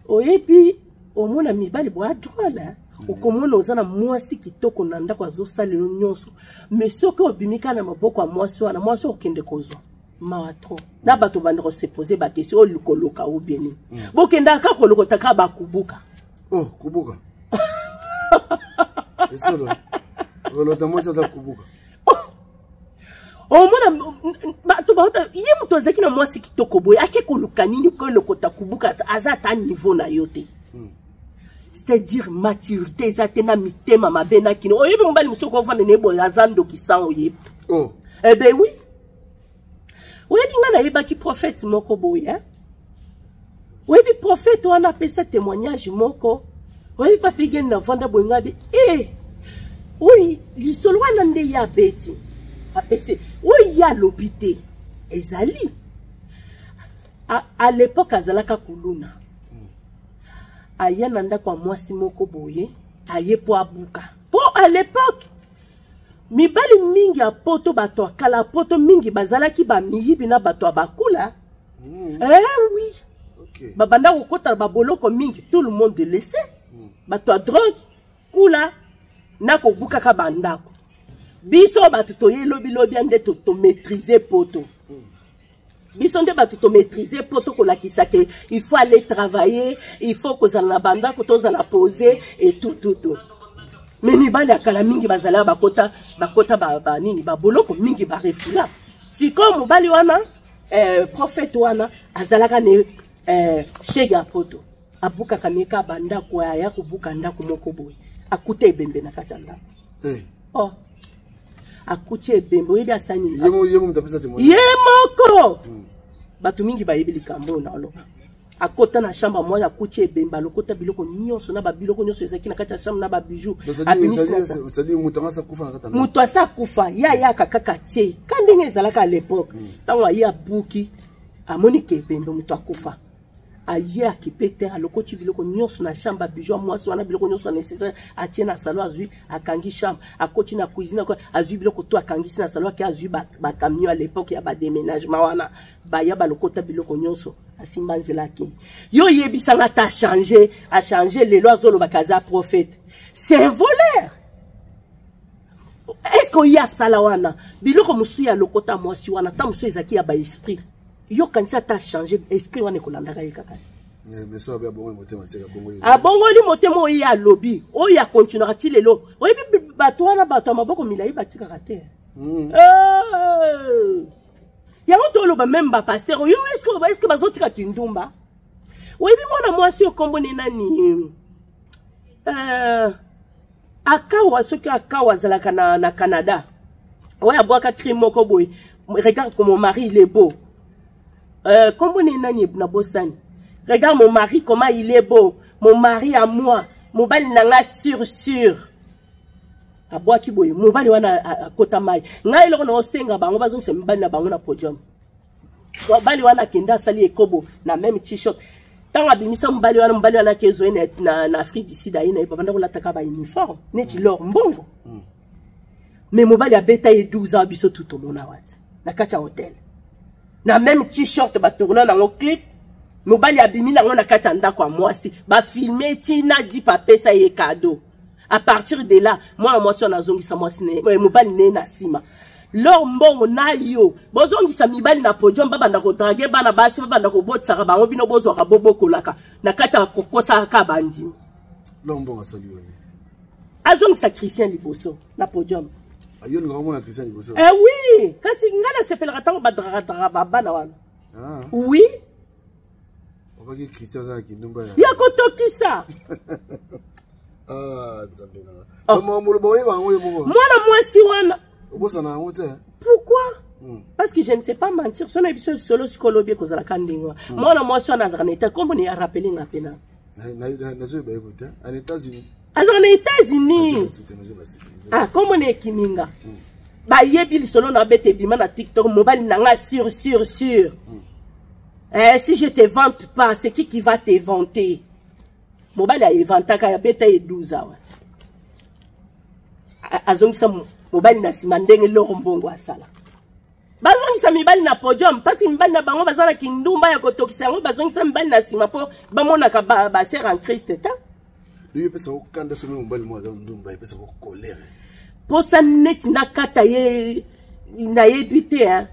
[SPEAKER 1] oyebi omona mibali boya drole okomona oza na mwasi kitoko na ndako azosalela nyonso mais soki obimi kaka na maboko ya mwasi wana mwasi okende kozwa mawa trop na bato banda kose pose baquestion oyo koloka ou bien nini bokendaka kaka kolokota kaka bakubuka.
[SPEAKER 2] Oh, kubuka esolo kolota mwasi aza kubuka.
[SPEAKER 1] Omona bato bauta ye moto azalaki na mwasi kitoko boye ake koluka nini kolokota kubuka aza ata niveau na yo te. C'est-à-dire maturité eza te na mitema mabe na kino oyebi mobali mosusu okovanda na ye boye aza ndoki sans oyebi.
[SPEAKER 2] Oh.
[SPEAKER 1] Eh ben oui, oyebi ngai nayebaki prophète moko boye hein? Oyebi prophète wana apesa témoignage moko oyebi papi geni navanda boye ngai bi e oyo lisolo wana nde ye abeti apesi oyo ye alobi te ezali à l'époque azalaka kuluna aya na ndako ya mwasi moko boye aye mpo abuka mpo à l'époque mibali mingi ya poto bato ya kala poto mingi bazalaki bamiyibi na bato ya bakula. Eh oui. Babanda kokota na baboloko mingi, tout le monde le sait. Bato ya drogue kula na kobukaka bandako biso bato toye lobilobi ya nde tomaîtrise poto. Biso nde bato tomaîtrise poto kolakisa ke il faut aller travailler, il faut kozala na bandako tozala pose et tout tout tout. Mais mibali ya kala mingi bazalaka bakota bakota banini baboloko mingi barefula. Sikoyo mobali wana prophète wana azalaka ne shege ya poto abukaka meka bandako aya kobuka ndako moko boye akuta ebembe na kati ya ndako. Oh. Akuti ebembe oyebi asali nini?
[SPEAKER 2] Ye moto apesa témoignage.
[SPEAKER 1] Ye moko. Bato mingi bayebi likambo oyo naloba. Akota na chambre moko akuti ebembe alokota biloko nyonso na babiloko nyonso ezalaki na kati ya chambre na babijou.
[SPEAKER 2] C'est-à-dire moto anga akufa na kati ya ndako.
[SPEAKER 1] Moto asa akufa ye ayaka kaka tie ka ndenge ezalaka à l'époque. Ntango aye abuki amoni ke ebembe moto akufa aye akipe te alokoti biloko nyonso na chambre babijou ya mwasi wana biloko nyonso nécessaire atie na salon azwi akangi chambre akoti na cuisine azwi biloko to akangisi na salon ake azwi bacamion à l'époque ya badéménagement wana baya balokota biloko nyonso asimba nzela akei. Yo oyebisanga ata achange achange lelo azolobaka aza prophète, c'est un voleur. Est-ce que oye asala wana biloko mosusu ya lokota mwasi wana ata mosusu ezalaki ya baesprit yo kanisa ata achange esprit wana ekolandaka ye kaka.
[SPEAKER 2] Mais so abe abongoli motema seka abongoli.
[SPEAKER 1] Abongoli motema oyo ye alobi oyo akontinuaka ti lelo oyebi bato wana bato ya maboko milai batikaka te. Yango toloba même bapaster oyo est-ce que bazotika kindumba oyebi mwana mwasi oyo kombo ne nani akawa soki akawa azalaka na Canada oyo abwaka cri moko boye regarde comme mon mari il est beau kombo ne nani na bosani regarde mon mari comment il est beau mon mari à moi mobali na nga sûr sûr abwaki boye mobali wana akota mai ngai eloko na osenga bango bazongisa mibali na bango na podium mobali wana akende asali ekobo na même t-shirt ntango abimisa mobali wana mobali wana akezwa ye na Afrique du Sud aye na ye babanda kolataka bauniforme neti lor mbongo. Mais mobali abeta ye 12 ans biso tu tomona wati na kati ya hotel na même t-shirt batourna nango clip mobali abimi nango na kati ya ndako ya mwasi bafilme ntina jipe apesa ye cadeau. À partir de là mwana mwasi wana azongisa mwasi ne mobali ne na nsima lor mbongo na yo bozongisa mibali na podium babanda kodrage bana basi babanda kobotisaka bango bino bozwaka bobokolaka na kati ya kokosaka bandimi.
[SPEAKER 2] Lor mbongo asali yo nini?
[SPEAKER 1] Azongisa Christian liboso na podium.
[SPEAKER 2] Yo olingaka omona Christian liboso?
[SPEAKER 1] Eh oui, kasi ngai nasepelaka ntango badrakadraka babana wana. Oui.
[SPEAKER 2] Obaki Christian aza na kindumba
[SPEAKER 1] ya kotokisa.
[SPEAKER 2] Ah, nzambe na nga. Makambo oloba oyeba yango yo moko.
[SPEAKER 1] Mwana mwasi wana.
[SPEAKER 2] Obosana yango te.
[SPEAKER 1] Pourquoi? Parce que je ne sais pas mentir. Soki nayebi biso solo sikoyo olobi ekozalaka ndenge wana. Mwana mwasi wana azalaka na États, kombo ni arappeler nga mpe na.
[SPEAKER 2] Nazoyeba ye te. En États-Unis.
[SPEAKER 1] Azalaka na États-Unis. Ah, kombo na ekiminga. Bayebi lisolo na bete ebima na TikTok mobali na nga sûr sûr sûr. Eh, si je te vante pas, c'est qui qui va te vanter? Mobali aevantaka abeta ye 12 awa. Azongisa mobali na nsima ndenge loro mbongo asala. Bazongisa mibali na podium mpasi mibali na bango baza na kindumba ya kotokisa yango, bazongisa mibali na nsima mpo bamonaka ba sœur en Christ ta.
[SPEAKER 2] Yo epesa ko kanda soki mobali moko aza ndumba, epesa ko colère.
[SPEAKER 1] Posa neti nakata ye nayebi te hein.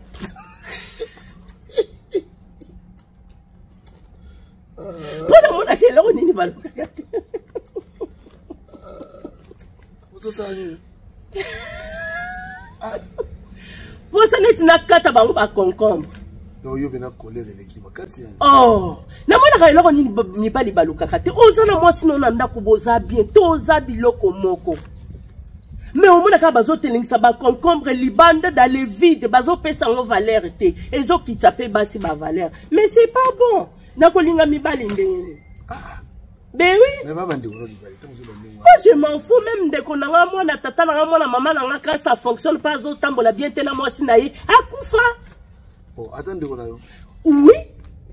[SPEAKER 1] Mpo namonaka eloko nini balukaka te. Posa neti nakata bango baconcombre.
[SPEAKER 2] Oyo mpe na colère eleki makasi.
[SPEAKER 1] Oh, namonaka eloko nini mibali balukaka te. Oza na mwasi no na ndako, boza bien, toza biloko moko, mais omonaka bazotelengisa baconcombre libanda dans le vide, bazopesa yango valeur te, ezokitisa mpe basi bavaleur, mais c'est pas bon. Nakolinga mibali ndenge nini? Ben oui.
[SPEAKER 2] Mais baba ndeko na mibali, ntango ozoba ndenge wana.
[SPEAKER 1] Moi, je m'en fous, même ndeko na nga, mwana tata na nga, mwana mama na nga, quand ça fonctionne pas, azotambola bien te na mwasi na ye, akufa.
[SPEAKER 2] Oh, ata ndeko na yo.
[SPEAKER 1] Oui.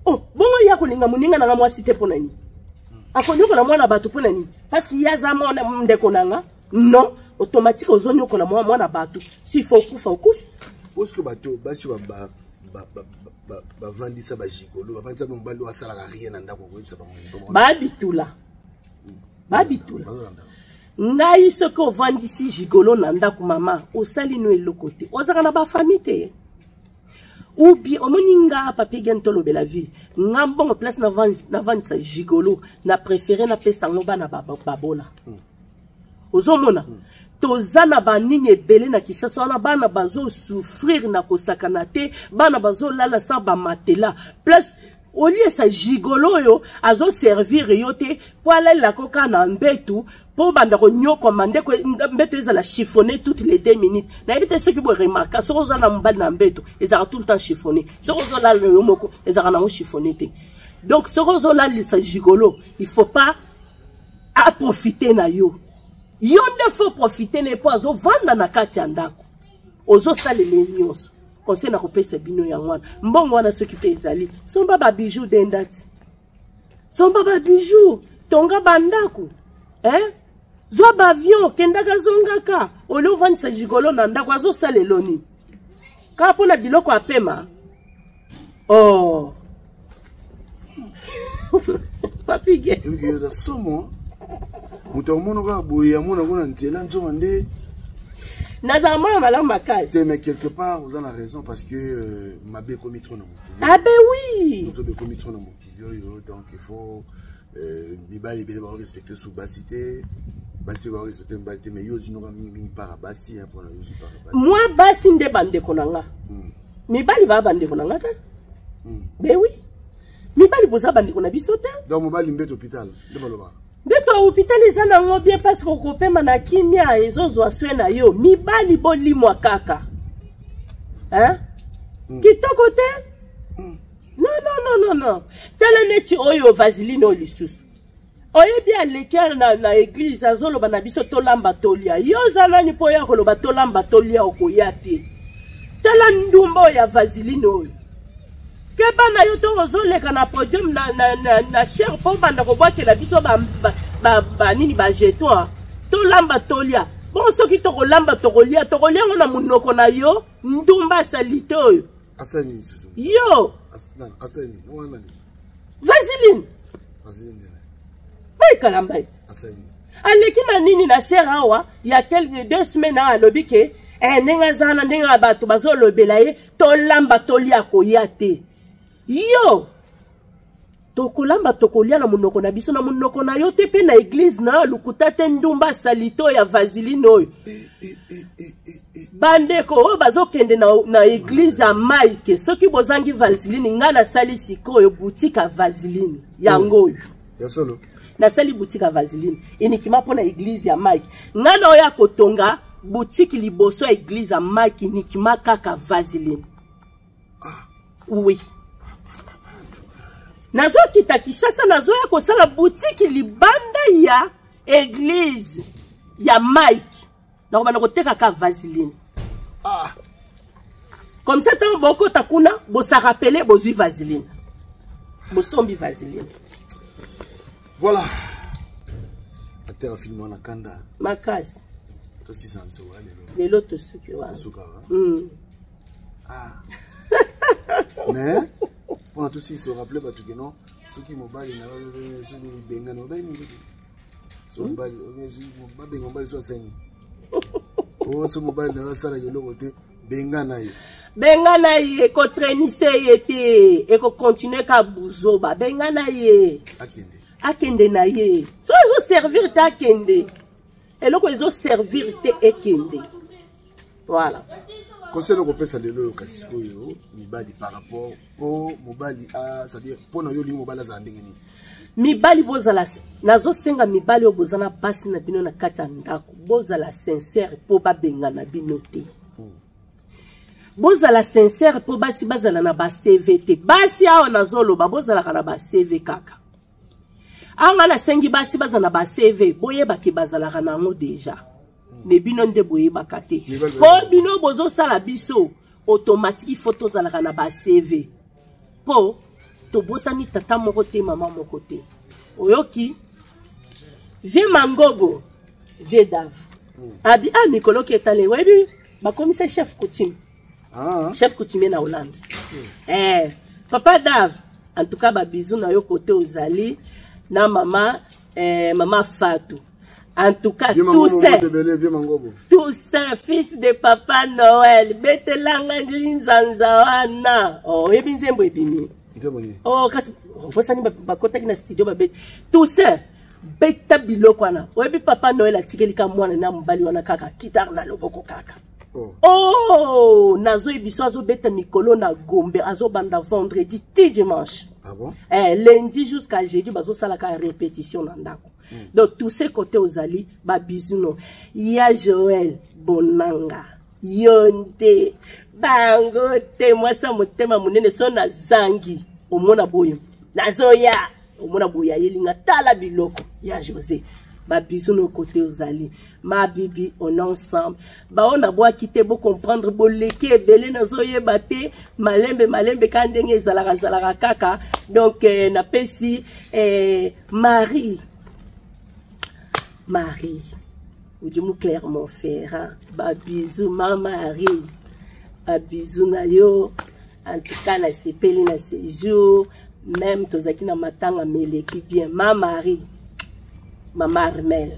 [SPEAKER 1] Oh, bongo ya kolinga moninga na nga mwasi te mpo na nini? Akonyokola mwana bato mpo na nini? Parce que ye aza mwana ndeko na nga? Non, automatique ozonyokola mwana bato. S'il faut okufa, okufi.
[SPEAKER 2] Parce que bato basi bavandisa bagigolo, bavandisa mobali oyo asalaka rien na ndako, okoyebisa bango?
[SPEAKER 1] Babitula, babitula ngai. Soki ovandisi gigolo na ndako, mama, osali no eloko te, ozalaka na bafamille te. Ou bien omoni nga papier gen tolobela vie nga mbongo place navandisa gigolo, na préféré napesa yango bana babola. Ozomona, toza na banini ebele na Kinshasa wana, bana bazosouffrir na kosakana te, bana bazolala sans bamatela. Place oliesa gigolo oyo azoservir yo te mpo alalelako kaka na mbetu, mpo banda konyokwama ndeko mbeto ezala chiffonné toutes les 2 minutes. Nayebi te soki boremarka, soki oza na mobali na mbeto ezalaka tout le temps chiffonné, soki ozolala yo moko ezalaka nango chiffonné te. Donc soki ozolalisa gigolo, il faut pas aprofite na yo, yo nde faut profite na ye mpo azovanda na kati ya ndako, ozosalela ye nyonso. Conseil na kopesa bino yango wana. Mbongo wana soki mpe ezali, somba babijou dendati, somba babijou, tonga bandako, eh? Zwa baavion, kendaka zongaka. Olie ovandisa gigolo na ndako, azosalela nini? Kaka mpona biloko apema. Oh, papi ge.
[SPEAKER 2] Eza somo, moto amona kaka boye, amona ngo na nzela, nzonga nde.
[SPEAKER 1] Nazala mwana malamu makasi.
[SPEAKER 2] Te, mais quelque part oza na raison, parce que mabe ekomi trop na mokili.
[SPEAKER 1] Ah ben oui.
[SPEAKER 2] Ozoba ekomi trop na mokili oyo, donc il faut mibali ebele baorespecte su basi te, basi mpe baorespecte mibali te. Mais yo ozinoka mingimingi para basi, mpona yo ozwi para basi.
[SPEAKER 1] Mwa basi nde bandeko na nga. Mibali baa bandeko na nga te. Ben oui, mibali boza bandeko na biso te.
[SPEAKER 2] Donc mobali mbeto hôpital nde balobaka.
[SPEAKER 1] Mbeto ya hôpital eza nango bien, parce que okopema na kimia, ezozwa soin na yo. Mibali bolimwa kaka, hein? Kitoko te. Non, non, non, non, non. Tala neti oyo vaseline oyo lisusu oyebi aleki na église, azoloba na biso tolamba tolia. Yo oza nani mpo oya koloba tolamba tolia? Okoya te. Tala ndumba oyo ya vaseline oyo, keba na yo ntongo ozoleka na podium na chaire mpo obanda kobwakela biso banini ba bajeton tolamba tolia. Bon, soki tokolamba tokolia, tokolia yango na monoko na yo, ndumba asali te oyo.
[SPEAKER 2] Asali lisusu.
[SPEAKER 1] Yo.
[SPEAKER 2] Asali nini wana lisusu?
[SPEAKER 1] Vaseline.
[SPEAKER 2] Vaseline nini?
[SPEAKER 1] Baekalamba ete.
[SPEAKER 2] Asali nini?
[SPEAKER 1] Aleki na nini na chaire awa ya quelque 2 semaines awa, alobi ke ndenge aza na ndenge ya bato bazolobela ye tolamba tolia, koya te. Yo tokolamba tokolia na monoko na biso, na monoko na yo te, mpe na église na yo lokuta te. Ndumba asali to ya vaseline oyo, bandeko oyo bazokende na église ya Mike, soki bozangi vaseline, ngai nasali sikoyo boutique ya vaseline yango oyo.
[SPEAKER 2] Ya solo.
[SPEAKER 1] Nasali boutique ya vaseline uniquement mpo na église ya Mike. Ngai na oyo akotonga boutique liboso ya église ya Mike uniquement kaka vaseline. Oui, nazokita Kinshasa, nazoya kosala boutique libanda ya église ya Mike, nakobanda koteka ka vaseline. Comme ça, ntango bokota kuna, bosarapele bozwi vaseline, bosombi vaseline.
[SPEAKER 2] Voilà, acteur ya film wana kanda
[SPEAKER 1] makasi.
[SPEAKER 2] Tosisa biso wa lelo.
[SPEAKER 1] Lelo tosuki wana.
[SPEAKER 2] Tosuka wa. Ah. Mais mpona tosisa, orappele bato ke non, soki mobali na soki libengani, mobali nini, so mobali babenga mobali so asani o, so mobali na yo asalaka eloko te, bengana ye.
[SPEAKER 1] Bengana ye, kotrenise ye te, ekokontinue ka buzoba. Bengana ye.
[SPEAKER 2] Akende.
[SPEAKER 1] Akende na ye. So ezoservir te, akende. Eloko ezoservir te, ekende. Voilà.
[SPEAKER 2] Conseil okopesa lelo oyo, kasi sikoyo mibali, par rapport po mobali, c'est-à-dire mpo na yo, olingi mobali azala ndenge nini?
[SPEAKER 1] Mibali bozala, nazosenga mibali oyo boza na basi na bino na kati ya ndako, bozala sincere mpo babengana bino te. Bozala sincere mpo basi bazala na baCV te. Basi awa nazoloba, bozalaka na baCV kaka. Awa ngai nasengi basi bazala na baCV, boyebake bazalaka na yango deja, me bino nde boyebaka te, mpo bino bozosala biso automatique. Faut tozalaka na baCV mpo tobotami tata moko te, mama moko te. Oyoki vie Mangobo, vie Dave abi a mikolo ki etale, oyebi bakomisa chef coutume. Chef coutumier na Hollande. Papa Dave, en tout cas babizu na yo kote ozali na mama, mama Fatou. En tout cas, Toussaint, Toussaint, fils de Papa Noël, betelanga nzanza wana. Oh, oyebi nzembo ebimi. Oh, kasi bosani bakotaki na studio babeti. Toussaint, beta biloko wana. Oyebi Papa Noël atikeli ka mwana na mobali wana kaka guitare na loboko kaka. Oh, nazoyebi so azobeta mikolo na Gombe, azobanda vendredi ti dimanche.
[SPEAKER 2] Ah bon?
[SPEAKER 1] Lundi jusqu'à jeudi bazosalaka répétition na ndako. Donc tous ces côtés ozali, babizu no ya Joel Bonanga, yo nde bango te, mwasi ya motema monene. So nazangi omona boye, nazoya omona boye, ayelinga tala biloko ya José. Babizu no kote ozali, ma bibi, on ensemble bao nabwaki te, bocomprendre, boleki ebele, nazoyeba te, malembe malembe kaka ndenge ezalaka zalaka kaka. Donc napesi Marie Marie Odimu Clermont-Ferrand, babizu ma Marie, babizu na yo. En tout cas nasepeli na séjour, même tozalaki na matanga, meleki bien. Ma Marie, mama Armel,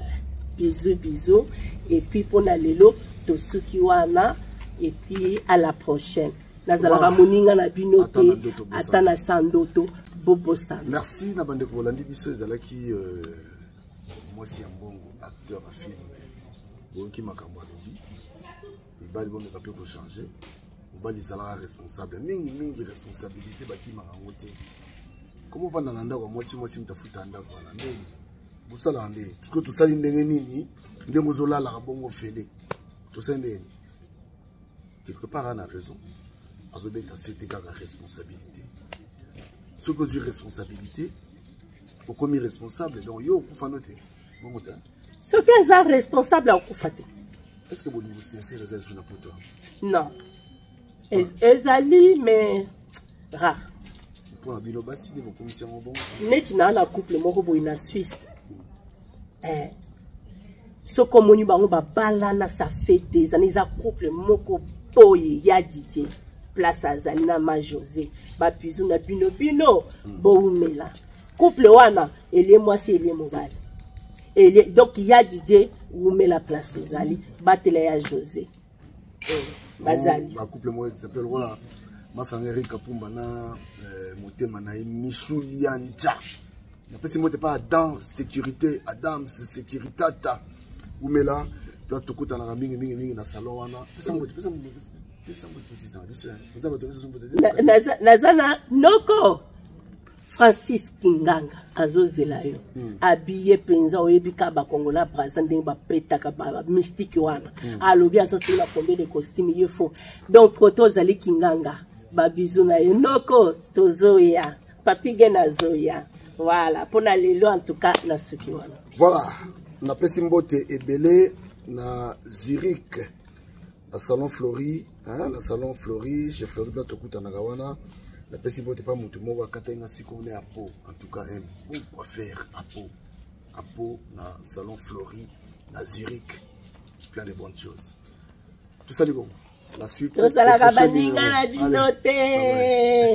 [SPEAKER 1] bisous bisous. Et puis mpona lelo tosuki wana, et puis à la prochaine. Nazalaka moninga na bino te, ata na sa ndoto, bobosana.
[SPEAKER 2] Merci na bandeko bolandi biso. Ezalaki mwasi ya mbongo, acteur ya film. Boyoki makambo alobi. Mibali bomeka mpe kochange. Mobali ezalaka responsable mingi mingi, responsabilité bakimaka yango te. Komo ovanda na ndako ya mwasi, mwasi moto afuta ndako wana, ndenge bosalaka nde sikoyo tosali ndenge nini? Ndenge ozolalaka bongo fele, tosali ndenge nini? Quelque part ana raison, azobeta sete kaka responsabilité. Soki ozwi responsabilité, okomi responsable, donc yo okufa no te, bongo te.
[SPEAKER 1] Soki aza responsable, akokufa te.
[SPEAKER 2] Est ce que bolingo sincère eza lisusu na poto?
[SPEAKER 1] Non, ezali mais rare.
[SPEAKER 2] Mpona bino basi nde bokomisi yango bongo.
[SPEAKER 1] Neti naa na couple moko boye na Suisse, soki omoni bango babalana, ça fait des années, eza couple moko boye ya Didier, place azali na ma José. Babizu na bino bino, bowumela. Couple wana elie mwasi, elie mobali, elie. Donc ya Didier, wumela place ozali, batela ya José. Bazali
[SPEAKER 2] bacouple moko exemple lokola masanga Erik Kapumba na motema na ye Michu Lianja. Napesi mbote mpa Adam Sécurité, Adam Sécuritata, umela place tokutanaka mingi mingi mingi na salon wana. Pesa mbote, pesa mbote, pesa mbote, tosisaka biso oza bato, pesa mbote.
[SPEAKER 1] Naza na noko. Francis Kinganga azozela yo mm. Abiye mpenza, oyebi ka bakongola braza ndenge bapetaka bamystike wana mm. Alobi aza soki na combien de costume ye fo. Donc kote ozali Kinganga, babizu na yo noko, tozoya Papi Gen azoya. Voilà mpona lelo, en tout cas nasuki wana.
[SPEAKER 2] Voilà, napesi mbote ebele na Zurich, na salon Flori, hein, na salon Flori, chez Flori Place tokutanaka wana. Napesi mbote pa motu moko akataki nga sikoyo na ya po, en tout cas un bon coiffeur apo apo na salon Flori na Zurich. Plein de bonnes choses, tosali bongo la suite.
[SPEAKER 1] Tozalaka baninga na bino te.